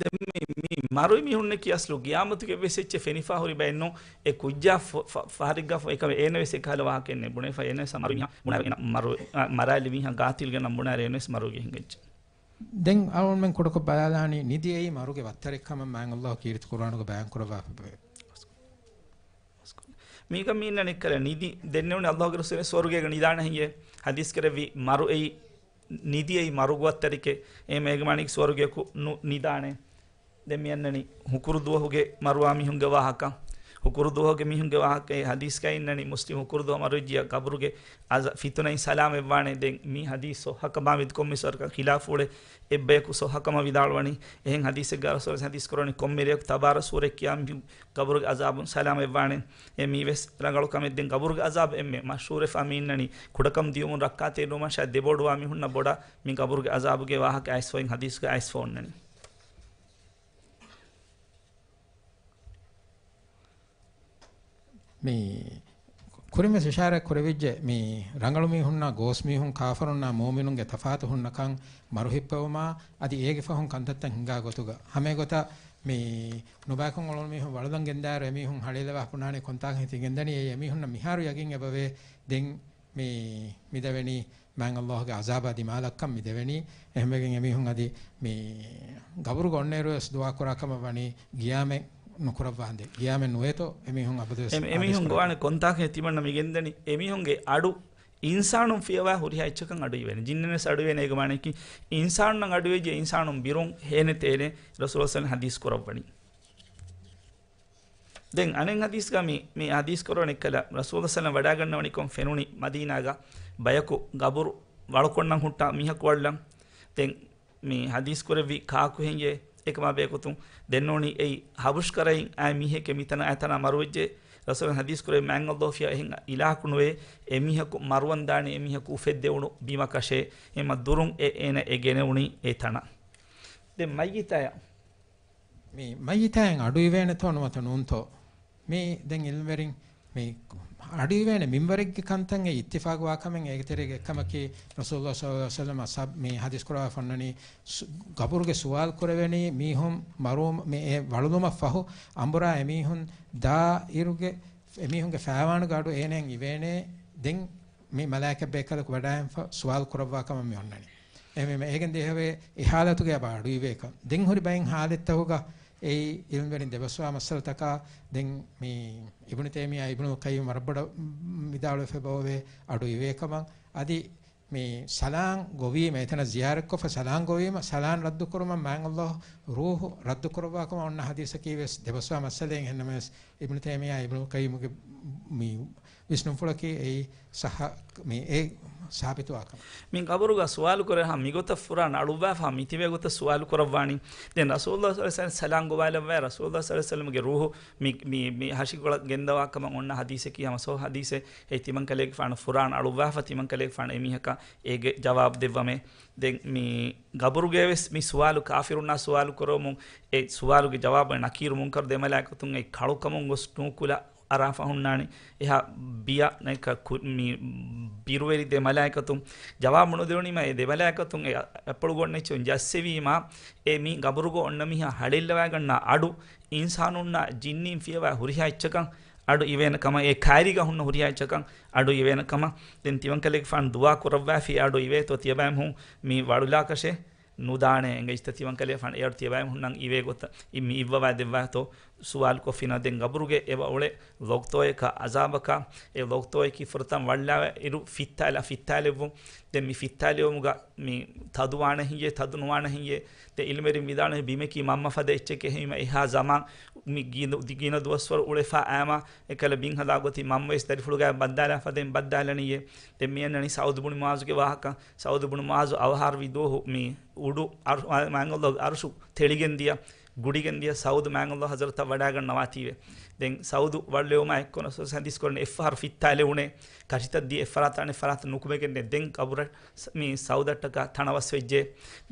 ދެން މި، މި މަރުވި މީހުންނަކީ އަސްލު ގިޔާމަތުގެ އެއްވެސް އެއްޗެއް ފެނިފަ ހުރި ބައެއް ނޫން. އެ ކުއްޖާ ފަ-، ފަ-، ފަހަރެއްގަ ފަ-، އެކަމެ އޭނަވެސް އެކަހަލަ ވާހަކައެއް ނެތް. ބުނެފަ އޭނަވެސް މަރުވި މީހާ ބުނާ އޭނަ މަރު-، އަ، މަރާލި މީހާ ގާތިލްގެ ނަން ބުނާ އޭނަވެސް މަރުވެގެން ހިނގައްޖެ. ދެން އަޅުގަނޑުމެން ކުޑަކޮށް ބަލާލާނީ ނިދި އެއީ މަރުގެ ވައްތަރެއް ކަމަށް މާތް ﷲ ކީރިތި ޤުރްއާނުގަ ބަޔާން ކުރައްވާފަ ވޭ. މީގަ މީންނަން އެއްކަލަ ނިދި ދެންނެވުނީ ﷲގެ ރަސޫލެއް ސުވަރުގޭގަ ނިދާނެ ހެއްޔޭ؟ ޙަދީޘް ކުރެއްވި މަރު އެއީ ނިދި އެއީ މަރުގެ ވައްތަރެކޭ. އެހެން އޭގެ މާނައަކީ ސުވަރުގެއަކު ނު-، ނިދާނެ. ދެން މި އަންނަނީ ހުކުރު ދުވަހުގެ މަރުވާ މީހުންގެ ވާހަކަ. ހުކުރު ދުވަހުގެ މީހުންގެ ވާހަކަ އެ ޙަދީޘްގައި އިންނަނީ މުސްލިމް ހުކުރު ދުވަހު މަރުވެއްޖިޔާ ޤަބުރުގެ އަޒާ-، ފިތުނައިން ސަލާމަތްވާނެ. ދެން މި ޙަދީޘް ޞައްޙަކަމާ މި ކޮންމެސް ވަރަކަށް ޚިލާފު އުޅޭ އެއްބަޔަކު ޞައްޙަކަމަށް ވިދާޅުވަނީ. އެހެން ޙަދީޘެއްގަ ރަސޫލު ޙަދީޘް ކުރަނީ ކޮންމެ ރެއަކު ތަބާރަ ސޫރަ ކިޔާ މީހުން ޤަބުރުގެ ޢަޒާބުން ސަލާމަތްވާނެ. އެ މީވެސް ރަނގަޅު ކަމެއް. ދެން ޤަބުރުގެ ޢަޒާބު އެންމެ މަޝްހޫރެއް ފަހަ މި އިންނަނީ ކުޑަކަން ދިޔުމުން ރައްކާތެރި ނުވުމަށާ ދެބޮޑުވާ މީހުންނަށް ބޮޑަށް މި ޤަބުރުގެ ޢަޒާބުގެ ވާހަކަ އައިސްފަ އިން ޙަދީޘްގަ އައިސްފަ އޮންނަނީ. މި ކުރިންވެސް އިޝާރާތް ކުރެވިއްޖެ، މި ރަނގަޅު މީހުންނާ ގޯސް މީހުން ކާފަރުންނާ މުއުމިނުންގެ ތަފާތު ހުންނަކަން، މަރު ހިއްޕެވުމާ އަދި އޭގެ ފަހުން ކަންތައްތައް ހިނގާ ގޮތުގަ. ހަމައެގޮތަށް މި ނުބައިކޮށް އުޅުނު މީހުން ވަޅުލަން ގެންދާއިރު އެމީހުން ހަޅޭލަވާ ބުނާނީ ކޮންތާކަށް ތި ގެންދަނީ؟ އެއީ އެމީހުންނަށް މިހާރު ޔަގީން އެބަވޭ. ދެން މި، މި ދެވެނީ މާތް ﷲ ގެ ޢަޒާބާ ދިމާލަށްކަން މި ދެވެނީ. އެހެންވެގެން އެމީހުން އަދި މި ގަބުރުގަ އޮންނައިރު ވެސް ދުޢާ ކުރާ ކަމަށް ވަނީ ގިޔާމެއް ނުކުރައްވާނދޭ. ގިޔާމެއް ނުވޭތޯ އެމީހުން އަބަދުވެސް އެ-، އެމީހުން އާދޭސް ކުރަނީ. ގޮވާނެ ކޮންތާކަށް ތިމަންނަ މި ގެންދަނީ އެމީހުންގެ އަޑު އިންސާނުން ފިޔަވާ ހުރިހާ އެއްޗަކަށް އަޑު އިވޭނެ. ޖިންނެއްވެސް އަޑު އިވޭނެ. އޭގެ މާނައަކީ އިންސާނުންނަށް އަޑު އިވޭ އިންސާނުން ބިރުން ހޭނެތޭނެ. ރަސޫލު ޞައްލަﷲު ޢަލައިހި ވަސައްލަމަ ޙަދީޘް ކުރައްވަނީ. ދެން އަނެއް ޙަދީޘްގަ މި، މި ޙަދީޘް ކުރަން އެއްކަލަ ރަސޫލު ޞައްލަﷲު ޢަލައިހި ވަސައްލަމަ ވަޑައިގަންނަވަނިކޮށް ފެނުނީ މަދީނާގަ ބަޔަކު ގަބުރު ވަޅުކޮށްނަން ހުއްޓާ މީހަކު އަޅުލަން. ދެން މި ޙަދީޘް ކުރެއްވި ކާކު ހެއްޔޭ؟ އެކަމާ ބެހޭގޮތުން ދެންނެވުނީ އެއީ ޙަބަޝް ކަރައިން އައި މީހެކޭ މިތަނަށް އައި ތަނާ މަރުވެއްޖެ. ރަސޫލު ޙަދީޘް ކުރެއްވި މާތް ﷲ ފިޔަވާ އެހެން އިލާހަކު ނުވޭ. އެމީހަކު މަރުވަން ދާނީ އެމީހަކު އުފެއްދެވުނު ބިމަކަށޭ. އެމަ ދުރުން އެ އޭނަ އެ ގެނެވުނީ އެ ތަނަށް. ދެން މައްޔިތާޔަށް މި މައްޔިތާއިން އަޑު އިވޭނެތޯ ނުވަތަ ނޫންތޯ؟ މި ދެން ޢިލްމުވެރިން މި އަޑު އިވޭނެ މިންވަރެއްގެ ކަންތައް އެ އިއްތިފާގުވާ ކަމެއް. އޭގެ ތެރޭގަ އެއްކަމަކީ ރަސޫލުﷲ ޞައްލަﷲު ޢަލައިހި ވަސައްލަމަ ސަބް މި ޙަދީޘް ކުރައްވާފަ އޮންނަނީ ސު-، ގަބުރުގެ ސުވާލު ކުރެވެނީ މީހުން މަރުވުމަށް ފަހު އަނބުރާ އެމީހުން ދާއިރުގެ އެމީހުންގެ ފާވާނުގެ އަޑު އޭނައަށް އިވޭނެ. ދެން މި މަލާއިކަތް ބޭކަލަކު ވަޑައިގެންފަ ސުވާލު ކުރައްވާ ކަމަށް މި އޮންނަނީ. އެ މި، މި އޭގެން ދިހަވޭ އެ ޙާލަތުގެ އެބަ އަޑު އިވޭކަން. ދެން ހުރި ބައެއް ޙާލަތްތަކުގަ އެއީ ޢިލްމުވެރިން ދެބަސްވާ މައްސަލަތަކާ. ދެން މި އިބްނު ތައިމިއްޔާ، އިބްނުލް ޤައްޔިމް ވަރަށް ބޮޑަށް ވިދާޅުވެފަ އެބައޮވޭ އަޑު އިވޭކަމަށް. އަދި މި ސަލާން ގޮވީމަ، އެތަނަށް ޒިޔާރަތްކޮށްފަ ސަލާން ގޮވީމަ، ސަލާން ރައްދުކުރުމަށް މާތް ﷲ ރޫޙު ރައްދުކުރައްވާކަމަށް އޮންނަ ޙަދީޘަކީ ވެސް ދެބަސްވާ މައްސަލައެއް. އެހެންނަމަވެސް، އިބްނު ތައިމިއްޔާ، އިބްނުލް ޤައްޔިމްގެ މި ވިސްނުންފުޅަކީ އެއީ ޞައްޙަ، މި އެ ސާބިތުވާ ކަމެއް. މި ގަބުރުގަ ސުވާލު ކުރޭ ހާ މިގޮތަށް ފުރާނަ އަޅުއްވާފަ މިތިބޭ ގޮތަށް ސުވާލު ކުރައްވާނީ. ދެން ރަސޫލުﷲ ޞައްލަﷲު ޢަލައިހި ވަސައްލަމަ ސަލާން ގޮވާލައްވާ ރަސޫލުﷲ ޞައްލަﷲު ޢަލައިހި ވަސައްލަމަގެ ރޫޙު މި، މި، މި ހަށިކޮޅަށް ގެންދަވާ ކަމަށް އޮންނަ ޙަދީޘެއް ކިޔާމަ ސޯ ޙަދީޘެއް އެ ތިމަން ކަލޭގެފާނު ފުރާނަ އަޅުއްވާފަ ތިމަން ކަލޭގެފާނު އެމީހަކަށް އޭގެ ޖަވާބު ދެއްވަމޭ. ދެން މި ގަބުރުގައި ވެސް މި ސުވާލު ކާފިރުންނާ ސުވާލު ކުރަވަމުން އެ ސުވާލުގެ ޖަވާބު ނަކީރު މުންކަރު ދެމަލާއިކަތުން އެ ކަޅުކަމުން ގޮސް ނޫކުލަ އަރާފަ ހުންނާނެ. އެހާ ބިޔަ ނައިކަ ކު-، މި ބިރުވެރި ދެ މަލާއިކަތުން ޖަވާބު ނުދެވުނީމަ، އެ ދެ މަލާއިކަތުން އެ އަ-، އަތޮޅުގަ އޮންނަ އެއްޗެއް ޖައްސެވީމާ، އެ މި ގަބުރުގަ އޮންނަ މީހާ ހަޅޭއްލަވާގަންނަ އަޑު އިންސާނުންނާ ޖިންނީން ފިޔަވާ ހުރިހާ އެއްޗަކަށް އަޑު އިވޭނެ ކަމަށް، އެ ކައިރީގަ ހުންނަ ހުރިހާ އެއްޗަކަށް އަޑު އިވޭނެ ކަމަށް. ދެން ތިމަން ކަލޭގެފާނު ދުޢާ ކުރައްވާފި އަޑު އިވޭތޯ ތިޔަބައިމީހުން މި ވަޅުލާކަށޭ. ނުދާނެ އެނގިއްޖެތަ ތިމަންކަލޭގެފާނު އެއަށް ތިޔަބައިމީހުންނަށް އިވޭ ގޮތަށް މި އިއްވަވާ ދެއްވާތޯ ސުވާލުކޮށްފިނަމަ، ދެން ގަބުރުގެ އެބަ އުޅޭ ލޮގްތޯއެކާ އަޒާބަކާ، އެ ލޮގްތޯއަކީ ފުރަތަމަ ވަޅުލާ އިރު ފިއްތާލާ، ފިއްތާލެއްވުން. ދެން މި ފިއްތާލެވުމުގަ މި ތަދު ވާނެ ހިނގޭ، ތަދު ނުވާނެ ހިނގޭ. ދެން އިލްމުވެރިން ވިދާޅުވި ބިމަކީ މަންމަ ފަދަ އެއްޗެކޭ، އެހެންވީމަ އެހާ ޒަމާން މި ގިނަ، ގިނަ ދުވަސްވަރު އުޅެފާ އައިމަ އެކަލަ ބިން ހަދާ ގޮތީ މަންމަވެސް ދަރިފުޅުގައި ބައްދާލާ ފަދައިން ބައްދާލަނީއޭ. ދެން މި އަންނަނީ ސައުދު ބުނި މުޢާޒުގެ ވާހަކަ. ސައުދު ބުނި މުޢާޒު އަވަހާރަވި ދުވަހު މި އުޑު އަރު-، މާތް ﷲ ގެ އަރުޝު ތެޅިގެން ދިޔަ، ގުޑިގެން ދިޔަ ސައުދު މާތް ﷲ ޙަޟްރަތަށް ވަޑައިގަންނަވާތީވެ. ދެން ސައުދު ވަޅުލެވުމާ އެއްކޮށް ރަސޫލު ޙަދީޘް ކުރަނީ އެއްފަހަރު ފިއްތާލެވުނޭ، ކަށިތައް ދީ އެއްފަރާތަށް އަނެއްފަރާތަށް ނުކުމެގެންނޭ. ދެން ގަބުރަށް ސަ-، މި ސައުދަށްޓަކާ ތަނަވަސް ވެއްޖެ.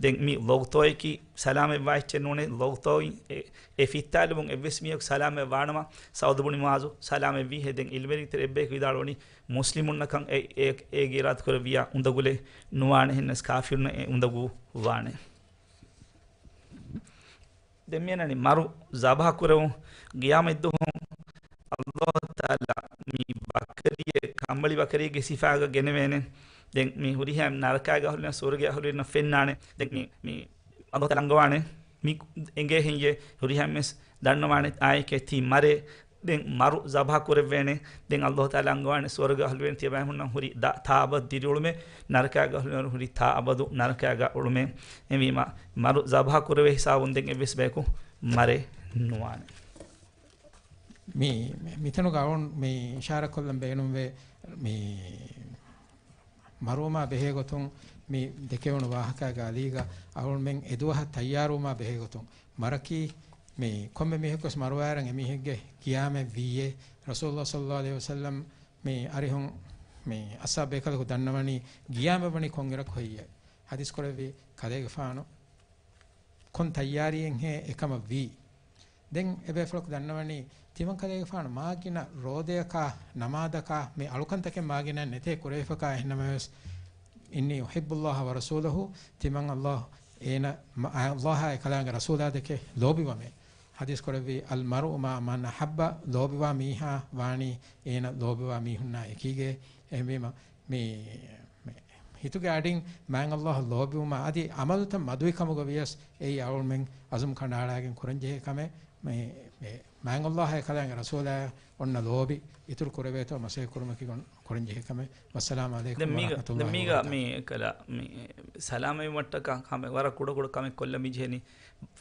ދެން މި ލޮގްތޯއަކީ ސަލާމަތްވާ އެއްޗެއް ނޫނޭ. ލޮގްތޯއިން އެ، އެ ފިއްތާލެވުން އެއްވެސް މީހަކު ސަލާމަތް ވާނަމަ، ސައުދު ބުނި މުޢާޒު ސަލާމަތްވީހޭ. ދެން އިލްމުވެރިން ތެރެ އެއްބަޔަކު ވިދާޅުވަނީ، މުސްލިމުންނަކަށް އެ، އޭ، އޭގެ އިރާދަކުރެއްވިޔާ އުނދަގުލެއް ނުވާނެ، އެހެންނަމަވެސް ކާފިރުންނަށް އެ އުނދަގޫ ވާނެ. ދެން މިއަންނަނީ މަރު ޒަބަހަ ކުރެވުން. ޤިޔާމަތްދުވަހު ﷲ ތަޢާލާ މި ބަކަރިއެއް، ކަނބަޅި ބަކަރިއެއްގެ ސިފާގަ ގެނެވޭނެ. ދެން މި ހުރިހާ ނަރަކާގެ އަހުލުންނަށް ސުވަރުގެ އަހުލުންނަށް ފެންނާނެ. ދެން މި، މި ﷲ ތަޢާލާ އަންގަވާނެ މި އެނގޭ ހެއްޔޭ؟ ހުރިހާ އެންމެސް ދަންނަވާނެ އާއެކޭ ތީ މަރޭ. ދެން މަރު ޒަބަހަ ކުރެއްވޭނެ. ދެން ﷲ ތަޢާލާ އަންގަވާނެ ސުވަރުގެ އަހުލުވެރިން ތިޔަބައިމީހުންނަށް ހުރި ދަ-، ތާއަބަދު ދިރިއުޅުމޭ، ނަރަކާގެ އަހުލުވެރިން ހުރި ތާއަބަދު ނަރަކާގަ އުޅުމޭ. އެހެންވީމަ، މަރު ޒަބަހަ ކުރެވޭ ހިސާބުން ދެން އެއްވެސް ބަޔަކު މަރެއް ނުވާނެ. މި، މި، މިތަނުގަ އަޅުން މި އިޝާރާތް ކޮށްލަން ބޭނުންވޭ، މި މަރުވުމާ ބެހޭ ގޮތުން މި ދެކެވުނު ވާހަކާގެ އަލީގަ އަޅުންމެން އެދުވަހަށް ތައްޔާރުވުމާ ބެހޭ ގޮތުން، މަރަކީ މި ކޮންމެ މީހަކުވެސް މަރުވާއިރަށް އެމީހެއްގެ ޤިޔާމަތް ވީއޭ. ރަސޫލުﷲ ޞައްލަﷲ ޢަލައިހި ވަސައްލަމް މި އަރިހުން މި އަޞްޙާބު ބޭކަލަކު ދަންނަވަނީ ޤިޔާމަތް ވަނީ ކޮންއިރަކު ހެއްޔޭ؟ ޙަދީޘް ކުރެއްވި ކަލޭގެފާނު ކޮން ތައްޔާރީއެއްހޭ އެކަމަށް ވީ؟ ދެން އެބޭފުޅަކު ދަންނަވަނީ، ތިމަން ކަލޭގެފާނު މާގިނަ ރޯދަޔަކާ، ނަމާދަކާ، މި އަޅުކަންތަކެއް މާގިނަ ނެތޭ ކުރެވިފަކާ، އެހެންނަމަވެސް، إني أحب الله ورسوله، ތިމަން ﷲ، އޭނަ، މަ-، ﷲ އާއި ކަލާނގެ ރަސޫލާ ދެކެ ލޯބިވަމޭ. ޙަދީޘް ކުރެއްވީ، المرء مع من أحب، ލޯބިވާ މީހާ ވާނީ އޭނަ ލޯބިވާ މީހުންނާ އެކީގައޭ. އެހެންވީމަ، މި، މި ހިތުގެ އަޑިން މާތް ﷲ ލޯބިވުމާ އަދި ޢަމަލުތައް މަދުވި ކަމުގަ ވިޔަސް އެއީ އަޅުގަނޑުމެން އަޒުމް ކަނޑައަޅާގެން ކުރަންޖެހޭ ކަމެއް. މި، މި މާތް ﷲ އާއި ކަލާނގެ ރަސޫލާ އޮންނަ ލޯބި އިތުރު ކުރެވޭތޯ މަސައްކަތް ކުރުމަކީ ގޮން-، ކުރަން ޖެހޭ ކަމެއް. ވައްސަލާމު ޢަލައިކުމް ދެން މީގަ، ވަރަޙްމަތުﷲ ދެން މީގަ ވަބަރަކާތުހު. މި ކަލާ، މި ސަލާމަތްވުމަށްޓަކާ ކަމެއް ވަރަށް ކުޑަ ކުޑަ ކަމެއް ކޮށްލަން މި ޖެހެނީ.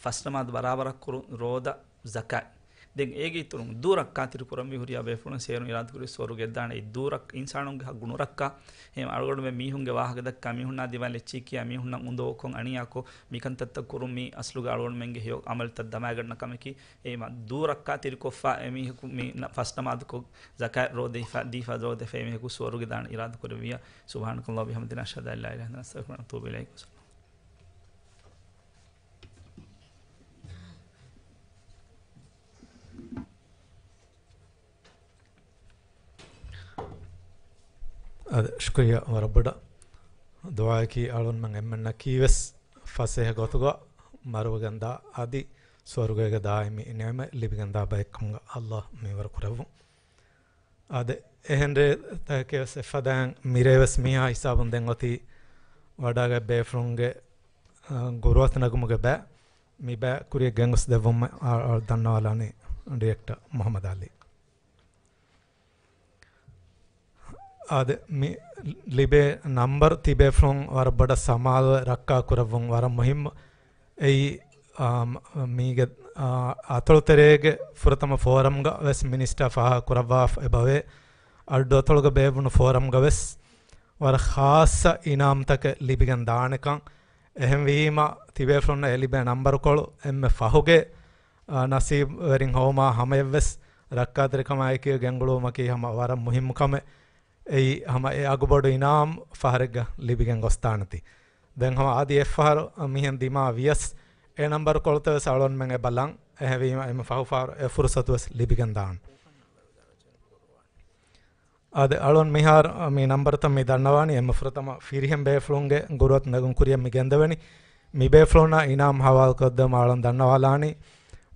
ފަސް ނަމާދު ބަރާބަރަށް ކުރުން، ރޯދަ، ޒަކާތް. ދެން އޭގެ އިތުރުން ދޫ ރައްކާތެރި ކުރަންވީ ހުރިހާ ބޭފުޅުން ސޭރުން އިރާދަކުރި ސުވަރުގެ ދާނެ އެއް ދޫ ރައް-، އިންސާނުންގެ ހައްގު ނުރައްކާ. އެހެން އަޅުގަނޑުމެން މީހުންގެ ވާހަކަ ދައްކާ މީހުންނާ ދިމާލަށް އެއްޗިއްކިޔާ މީހުންނަށް އުނދަގޫކޮށް އަނިޔާކޮށް މިކަންތައްތައް ކުރުން މީ އަސްލުގަ އަޅުގަނޑުމެންގެ ހެޔޮ ޢަމަލުތައް ދަމާގަންނަ ކަމަކީ. އެހެން ދޫ ރައްކާތެރިކޮށްފަ އެމީހަކު މި ނަ-، ފަސް ނަމާދުކޮށް ޒަކާތް ރޯދަ ދީފަ، ދީފަ ރޯދަ ދީފަ އެމީހަކު ސުވަރުގެ ދާނެ އިރާދަ ކުރެއްވިޔާ. سبحانك اللهم وبحمدك، أشهد أن لا إله إلا أنت، أستغفرك وأتوب إليك. އާދެ، ޝުކުރިއްޔާ ވަރަށް ބޮޑަށް. ދުޢާއަކީ އަޅުންމެން އެންމެންނަކީވެސް ފަސޭހަ ގޮތުގަ މަރުވެގެންދާ އަދި ސުވަރުގޭގެ ދާއިމީ ނިޢުމަތް ލިބިގެންދާ ބައެއްކަމުގަ ﷲ މިވަރު ކުރެއްވުން. އާދެ، އެހެން ރޭ ތަކެއް ވެސް އެއްފަދައިން މިރޭ ވެސް މިހާ ހިސާބުން ދެން އޮތީ ވަޑާގަތް ބޭފުޅުންގެ، އާ، ގުރުއަތު ނެގުމުގެ ބައި. މި ބައި ކުރިއަށް ގެންގޮސް ދެއްވުމަށް އާ، އާ، ދަންނަވާލާނީ ޑިރެކްޓަރ މުޙައްމަދު ޢަލީ. އާދެ، މި ލިބޭ ނަންބަރު ތިބޭފުޅުން ވަރަށް ބޮޑަށް ސަމާލުވެ ރައްކާ ކުރެއްވުން ވަރަށް މުހިއްމު. އެއީ، އާ، މީގެ، އާ، އަތޮޅުތެރޭގެ ފުރަތަމަ ފޯރަމްގަ ވެސް މިނިސްޓާ ފާހަގަ ކުރައްވާފަ އެބަވޭ. އައްޑު އަތޮޅުގަ ބޭއްވުނު ފޯރަމްގަ ވެސް ވަރަށް ޚާއްޞަ އިނާމްތަކެއް ލިބިގެން ދާނެކަން. އެހެންވީމަ، ތިބޭފުޅުންނަށް އެ ލިބޭ ނަންބަރުކޮޅު އެންމެ ފަހުގެ، އާ، ނަސީބުވެރިން ހޮވުމާ ހަމަޔަށްވެސް ރައްކާތެރިކަމާއެކީ ގެންގުޅުވުމަކީ ހަމަ ވަރަށް މުހިއްމު ކަމެއް. އެއީ ހަމަ އެ އަގުބޮޑު އިނާމް ފަހަރެއްގަ ލިބިގެން ގޮސްދާނެތީ. ދެން ހަމަ އަދި އެއްފަހަރު މިހެން ދިމާ ވިޔަސް، އެ ނަންބަރު ކޮޅުތައް ވެސް އަޅުންމެން އެބަ ލަން. އެހެންވީމަ، އެންމެ ފަހު ފަހަރު އެ ފުރުސަތު ވެސް ލިބިގެން ދާން. އާދެ، އަޅުން މިހާރު މި ނަންބަރުތައް މި ދަންނަވާނީ، އެންމެ ފުރަތަމަ ފިރިހެން ބޭފުޅުންގެ ގުރުއަތު ނެގުން ކުރިއަށް މި ގެންދެވެނީ. މި ބޭފުޅުންނާ އިނާމް ހަވާލުކޮށްދެމުން އަޅުން ދަންނަވާލާނީ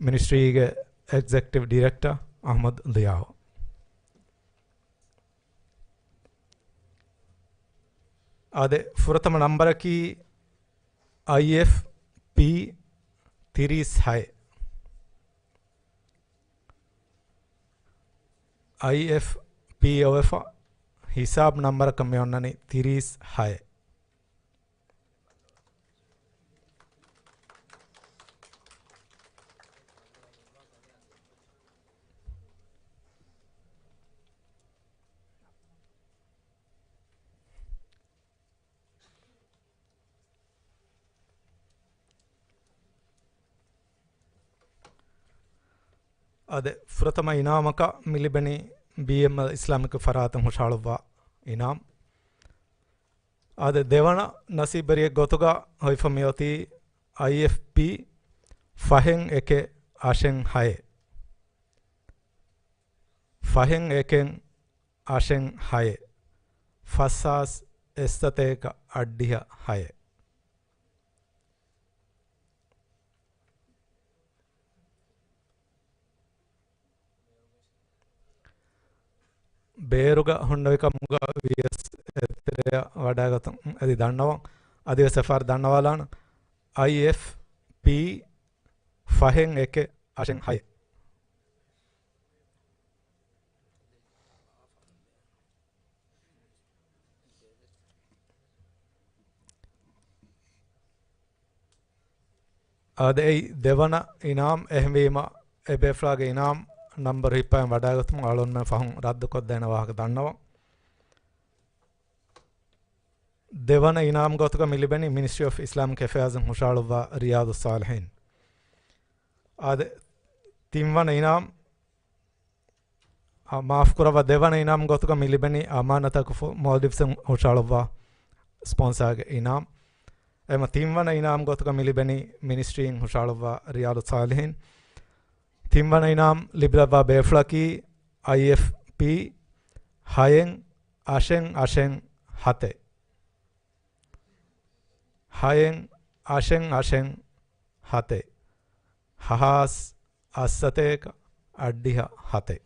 މިނިސްޓްރީގެ އެގްޒެކެޓިވް ޑިރެކްޓަރ އަޙްމަދު ޟިޔާއު. އާދެ، ފުރަތަމަ ނަންބަރަކީ އައިއެފްޕީ ތިރީސް ހައެއް. އައިއެފްޕީ އޮވެފަ ހިސާބު ނަންބަރަކަށް މި އޮންނަނީ ތިރީސް ހައެއް. އާދެ، ފުރަތަމަ އިނާމަކަށް މި ލިބެނީ ބީއެމްއެލް އިސްލާމިކް ފަރާތުން ހުށަހަޅުއްވާ އިނާމް. އާދެ، ދެވަނަ ނަސީބުވެރިއެއް ގޮތުގަ ހޮވިފަ މިއޮތީ އައިއެފްޕީ ފަހެއް އެކެއް އަށެއް ހައެއް. ފަހެއް އެކެއް އަށެއް ހައެއް. ފަސްހާސް އެއްސަތޭކަ އަށްޑިހަ ހައެއް. ބޭރުގަ ހުންނެވިކަމުގަ ވިޔަސް އެތެރެއަށް ވަޑައިގަތުން އެދި ދަންނަވަން. އަދިވެސް އެފަހަރު ދަންނަވާލާނަން. އައިއެފްޕީ ފަހެއް އެކެއް އަށެއް ހައެއް. އާދެ، އެއީ ދެވަނަ އިނާމް. އެހެންވީމަ، އެބޭފުޅާގެ އިނާމް ނަންބަރު ހިއްޕައިން ވަޑައިގަތުމުން އަޅުންމެން ފަހުން ރައްދުކޮށްދޭނެ ވާހަކަ ދަންނަވަން. ދެވަނަ އިނާމް ގޮތުގަ މި ލިބެނީ މިނިސްޓްރީ އޮފް އިސްލާމިކް އެފެއާޒުން ހުށަހަޅުއްވާ ރިޔާޟުއް ޞާލިޙީން. އާދެ، ތިންވަނަ އިނާމް، އާ، މާފުކުރައްވާ، ދެވަނަ އިނާމް ގޮތުގަ މި ލިބެނީ އަމާނަތަކުފު މޯލްޑިވްސްއިން ހުށަހަޅުއްވާ ސްޕޮންސާގެ އިނާމް. އެމަ ތިންވަނަ އިނާމް ގޮތުގަ މި ލިބެނީ މިނިސްޓްރީއިން ހުށަހަޅުއްވާ ރިޔާޟުއް ޞާލިޙީން. ތިންވަނަ އިނާމް ލިބިލައްވާ ބޭފުޅަކީ އައިއެފްޕީ ހައެއް އަށެއް އަށެއް ހަތެއް. ހައެއް އަށެއް އަށެއް ހަތެއް. ހަހާސް އައްސަތޭކަ އައްޑިހަ ހަތެއް.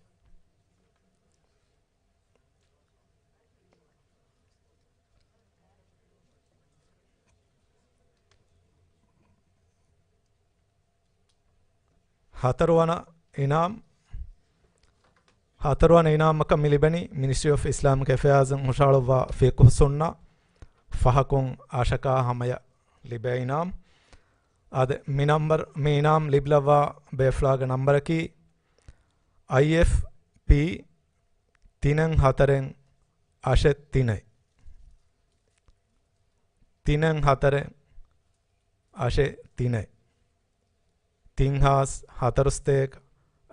ހަތަރުވަނަ އިނާމް، ހަތަރުވަނަ އިނާމަކަށް މި ލިބެނީ މިނިސްޓްރީ އޮފް އިސްލާމިކް އެފެއާޒުން ހުށަހަޅުއްވާ ފިޤުހު ސުންނަ ފަހަކުން އަށަކާ ހަމަޔަށް ލިބޭ އިނާމް. އާދެ، މި ނަންބަރު، މި އިނާމް ލިބިލައްވާ ބޭފުޅާގެ ނަންބަރަކީ އައިއެފްޕީ ތިނެއް ހަތަރެއް އަށެއް ތިނެއް. ތިނެއް ހަތަރެއް އަށެއް ތިނެއް. ތިން ހާސް ހަތަރުސަތޭކަ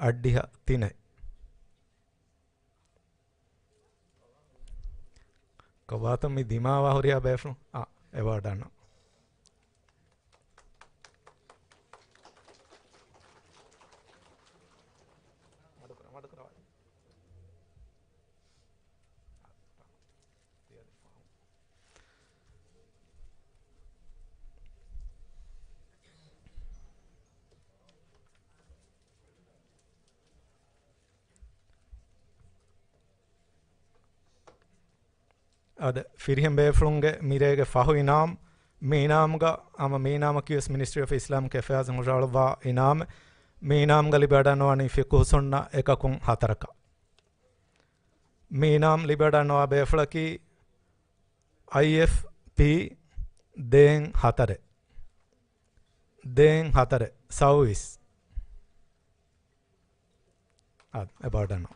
އައްޑިހަ ތިނެއް. ކޮބާތަ މި ދިމާވާ ހުރިހާ ބޭފުޅުން؟ އާ، އެވާޑާނަ. އަދި ފިރިހެން ބޭފުޅުންގެ މިރޭގެ ފަހު އިނާމް، މި އިނާމްގަ ހަމަ މި އިނާމަކީވެސް މިނިސްޓްރީ އޮފް އިސްލާމިކް އެފެއާޒުން ހުށަހަޅުއްވާ އިނާމެއް. މި އިނާމްގަ ލިބިވަޑައިގަންނަވަނީ ފިޤުހު ސުންނަ އެކަކުން ހަތަރަކަށް. މި އިނާމް ލިބިވަޑައިގަންނަވާ ބޭފުޅަކީ އައިއެފްޕީ ދޭއް ހަތަރެއް. ދޭއް ހަތަރެއް. ސައުވީސް. އާ، އެބައޮޑަން.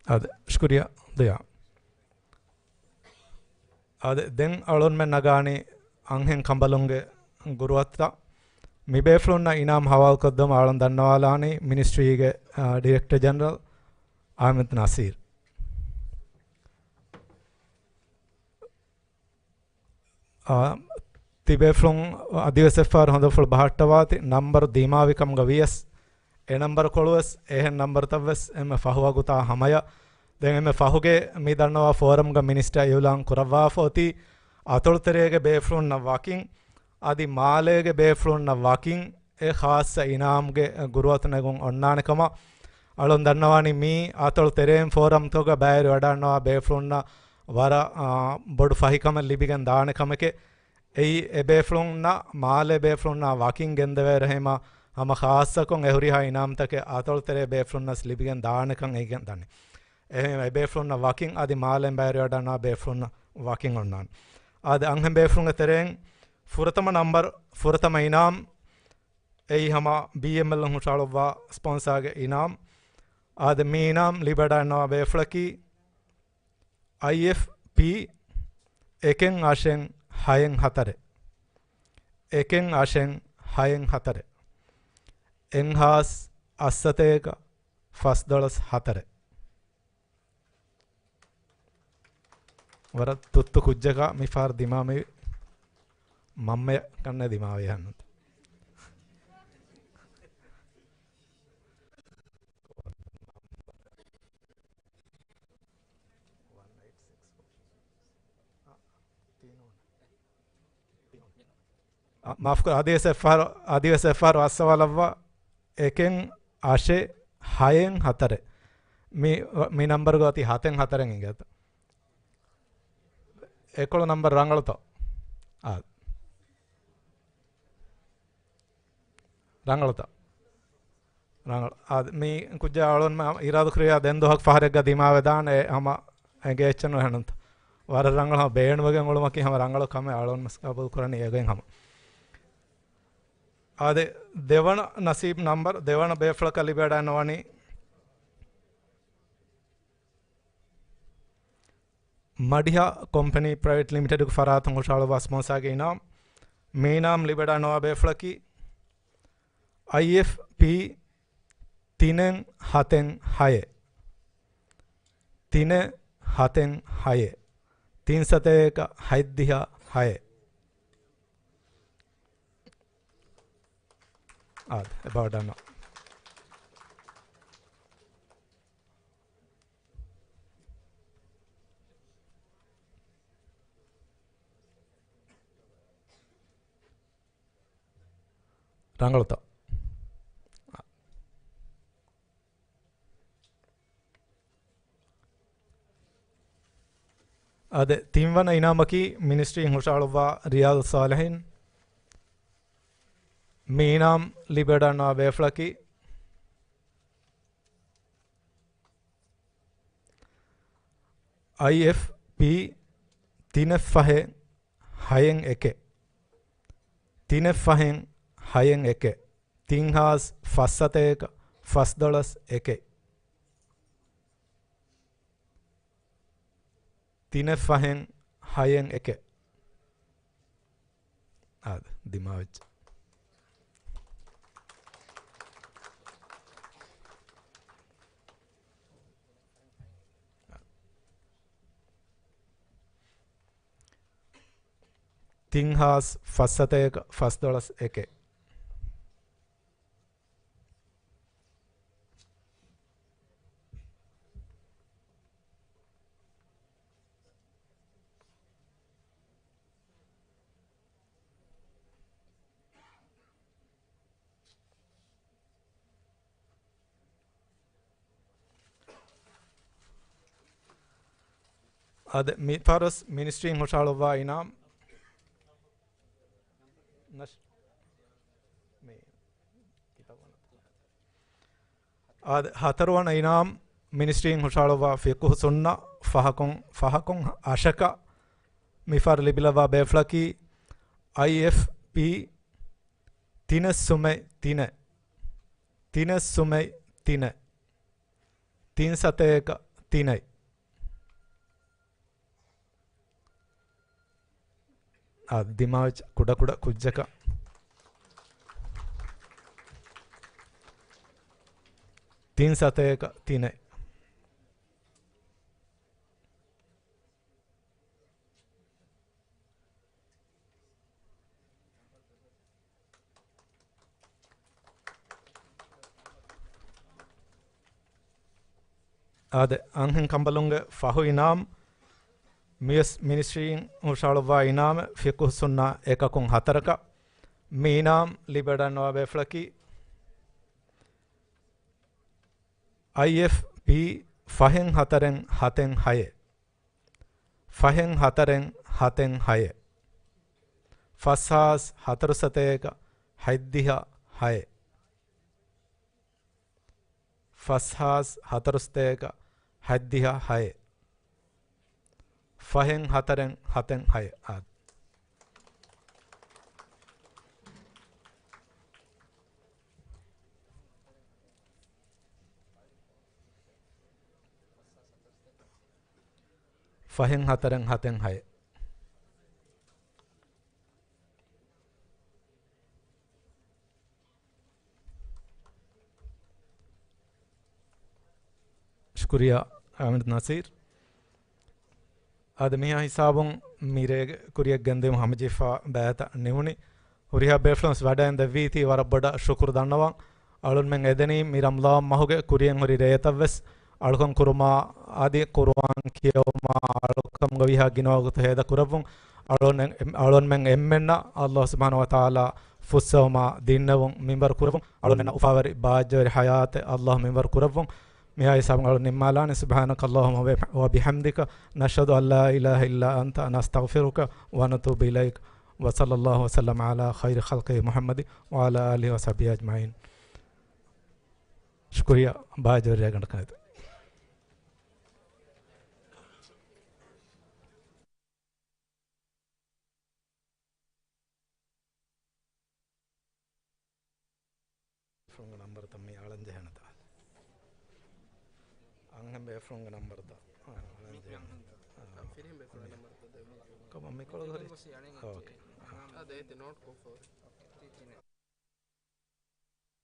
އާދެ، ޝުކުރިއްޔާ ދިޔާ. އާދެ، ދެން އަޅުންމެން ނަގާނީ އަންހެން ކަނބަލުންގެ ގުރުއަތަށް. މިބޭފުޅުންނަށް އިނާމް ހަވާލުކޮށްދެމުން އަޅުން ދަންނަވާލާނީ މިނިސްޓްރީގެ، އާ، ޑިރެކްޓަރ ޖެނެރަލް އަހްމަދު ނަސީރް. އާ، ތިބޭފުޅުން އަދިވެސް އެއްފަހަރު ހޮނދުފުޅު ބަހައްޓަވާތި. ނަންބަރު ދިމާވި ކަމުގަ ވިޔަސް، އެ ނަންބަރުކޮޅުވެސް އެހެން ނަންބަރުތައްވެސް އެންމެ ފަހު ވަގުތާ ހަމަޔަށް. ދެން އެންމެ ފަހުގެ މި ދަންނަވާ ފޯރަމްގަ މިނިސްޓަރ އިއުލާން ކުރައްވާފަ އޮތީ އަތޮޅުތެރޭގެ ބޭފުޅުންނަށް ވަކިން، އަދި މާލޭގެ ބޭފުޅުންނަށް ވަކިން އެ ޚާއްޞަ އިނާމްގެ ގުރުއަތު ނެގުން އޮންނާނެ ކަމަށް. އަޅުން ދަންނަވާނީ މީ އަތޮޅު ތެރޭން ފޯރަމްތަކުގަ ބައިވެރިވަޑައިގަންނަވާ ބޭފުޅުންނަށް ވަރަށް، އާ، ބޮޑު ފަހިކަމެއް ލިބިގެން ދާނެ ކަމެކޭ. އެއީ އެ ބޭފުޅުންނަށް، މާލޭ ބޭފުޅުންނާ ވަކިން ގެންދެވޭއިރު ހަމަ، ހަމަ ޚާއްޞަކޮށް އެ ހުރިހާ އިނާމްތަކެއް އަތޮޅު ތެރޭ ބޭފުޅުންނަސް ލިބިގެން ދާނެކަން އެނގިގެން ދަނީ. އެހެން އެ ބޭފުޅުންނަށް ވަކިން އަދި މާލޭން ބައިވެރިވަޑައިގަންނަވާ ބޭފުޅުންނަށް ވަކިން އޮންނާނެ. އާދެ، އަންހެން ބޭފުޅުންގެ ތެރެއިން ފުރަތަމަ ނަންބަރު، ފުރަތަމަ އިނާމް އެއީ ހަމަ ބީއެމްއެލް ހުށަހަޅުއްވާ ސްޕޮންސާގެ އިނާމް. އާދެ، މި އިނާމް ލިބިވަޑައިގަންނަވާ ބޭފުޅަކީ އައިއެފްޕީ އެކެއް އަށެއް ހައެއް ހަތަރެއް. އެކެއް އަށެއް ހައެއް ހަތަރެއް. އެއްހާސް އަށްސަތޭކަ ފަސްދޮޅަސް ހަތަރެއް. ވަރަށް ތުއްތު ކުއްޖަކާ މިފަހަރު ދިމާވި މަންމަޔަށް ކަންނޭ ދިމާވި އެހެންނުތަ؟ އަ، މާފުކުރ، އަދިވެސް އެއްފަހަރު، އަދިވެސް އެއްފަހަރު އައްސަވާލައްވާ، އެކެއް އަށެއް ހައެއް ހަތަރެއް. މި، މި ނަންބަރުގަ އޮތީ ހަތެއް ހަތަރެއް އިނގޭތަ؟ އެކޮޅު ނަންބަރު ރަނގަޅުތޯ؟ އާ. ރަނގަޅުތަ؟ ރަނގަޅު. އާ، މި ކުއްޖާ އަޅުން އިރާދަކުރިޔާ ދެން ދުވަހަކު ފަހަރެއްގަ ދިމާވެދާނެ ހަމަ އެނގޭ އެއްޗެއް ނު އެހެނުންތަ؟ ވަރަށް ރަނގަޅު ހަމަ ބޭނުމެގެން އުޅުމަކީ ހަމަ ރަނގަޅު ކަމެއް އަޅުން މަސް ގަބޫލު ކުރަނީ އޭގެން ހަމަ. އާދެ، ދެވަނަ ނަސީބް ނަންބަރު، ދެވަނަ ބޭފުޅަކަށް ލިބިވަޑައިގަންނަވަނީ މަޑިހަ ކޮމްޕެނީ ޕްރައިވެޓް ލިމިޓެޑުގެ ފަރާތުން ހުށަހަޅުއްވާ ސްޕޮންސާގެ އިނާމް. މި އިނާމް ލިބިވަޑައިގަންނަވާ ބޭފުޅަކީ އައިއެފްޕީ ތިނެއް ހަތެއް ހައެއް. ތިނެއް ހަތެއް ހައެއް. ތިން ސަތޭކަ ހަތްދިހަ ހައެއް. އާދެ، އެބަ ވަޑަން. ރަނގަޅުތަ؟ އާދެ، ތިންވަނަ އިނާމަކީ މިނިސްޓްރީން ހުށަހަޅުއްވާ ރިޔާޟު ޞާލިޙީން. މި އިނާމް ލިބިވަޑަންނަވާ ބޭފުޅަކީ އައިއެފްޕީ ތިނެއް ފަހެއް ހައެއް އެކެއް. ތިނެއް ފަހެއް ހައެއް އެކެއް. ތިން ހާސް ފަސް ސަތޭކަ ފަސްދޮޅަސް އެކެއް. ތިނެއް ފަހެއް ހައެއް އެކެއް. އާދެ، ދިމާވެއްޖެ. ތިން ހާސް ފަސް ސަތޭކަ ފަސްދޮޅަސް އެކެއް. އާދެ، މި ފަހަރު މިނިސްޓްރީން ހުށަހަޅުއްވާ އިނާމް. ނަޝް-، މި ކިތައް ވަނަ. އާދެ، ހަތަރުވަނަ އިނާމް މިނިސްޓްރީން ހުށަހަޅުއްވާ ފިޤުހު ސުންނަ ފަހަކުން، ފަހަކުން އަށަކަށް މިފަހަރު ލިބިލައްވާ ބޭފުޅަކީ އައިއެފްޕީ ތިނެއް ސުމެއް ތިނެއް، ތިނެއް ސުމެއް ތިނެއް، ތިން ސަތޭކަ ތިނެއް. އާ، ދިމާވެއްޖެ ކުޑަކުޑަ ކުއްޖަކަށް. ތިން ސަތޭކަ ތިނެއް. އާދެ، އަންހެން ކަނބަލުންގެ ފަހު އިނާމް، މިވެސް މިނިސްޓްރީން ހުށަހަޅުއްވާ އިނާމެއް ފިޤުހު ސުންނާ އެކަކުން ހަތަރަކަށް. މި އިނާމް ލިބިވަޑައިގަންނަވާ ބޭފުޅަކީ އައިއެފްޕީ ފަހެއް ހަތަރެއް ހަތެއް ހައެއް. ފަހެއް ހަތަރެއް ހަތެއް ހައެއް. ފަސްހާސް ހަތަރުސަތޭކަ ހަތްދިހަ ހައެއް. ފަސްހާސް ހަތަރުސަތޭކަ ހަތްދިހަ ހައެއް. ފަހެއް ހަތަރެއް ހަތެއް ހައެއް. އާދެ. ފަހެއް ހަތަރެއް ހަތެއް ހައެއް. ޝުކުރިއްޔާ އަމީރު ނަސީރު. އާދެ، މިހާ ހިސާބުން މިރޭގެ ކުރިއަށް ގެންދިއުމަށް ހަމަޖެހިފަ ބައިތައް ނިމުނީ. ހުރިހާ ބޭފުޅުން ވެސް ވަޑައިން ދެއްވީތީ ވަރަށް ބޮޑަށް ޝުކުރު ދަންނަވަން. އަޅުންމެން އެދެނީ މި ރަމަޟާން މަހުގެ ކުރިއެއް ހުރި ރޭތައް ވެސް އަޅުކަން ކުރުމާ، އަދި ޤުރުއާން ކިޔެވުމާ، އަޅުކަމުގަ ވީހާ ގިނަ ވަގުތު ހޭދަ ކުރެއްވުން. އަޅުން، އަޅުންމެން އެންމެންނަށް ﷲ ސުބްޙާނަހޫ ވަތަޢާލާ ފުއްސެވުމާ ދީންނެވުން މިންވަރު ކުރެއްވުން. އަޅުންމެންނަށް އުފާވެރި ބާއްޖަވެރި ޙަޔާތެއް ﷲ މިންވަރު ކުރެއްވުން. މިހާ ހިސާބުން އަޅުން ނިންމާލާނެ. سبحانك اللهم وبحمدك، نشهد أن لا إله إلا أنت، نستغفرك ونتوب إليك. وصلى الله وسلم على خير خلقه محمد وعلى آله وصحبه أجمعين. ޝުކުރިއްޔާ ބާއްޖަވެރި ރޭގަނޑަކަށް. ބޭފުޅުންގެ ނަންބަރުތައް މި އަޅަން ޖެހޭނެތާ؟ އަންހެން ބޭފުޅުންގެ ނަންބަރުތައް. އާ، އަޅަން ޖެހޭނެ. އާ. ފިރިހެން ބޭފުޅުންގެ ނަންބަރުތައް ދެއްވުން. ކޮބާ މިކޮޅު ހުރީ؟ އޯކޭ. އާ، ދޭތި ނޯޓް ކޮށްފަ ހުރި.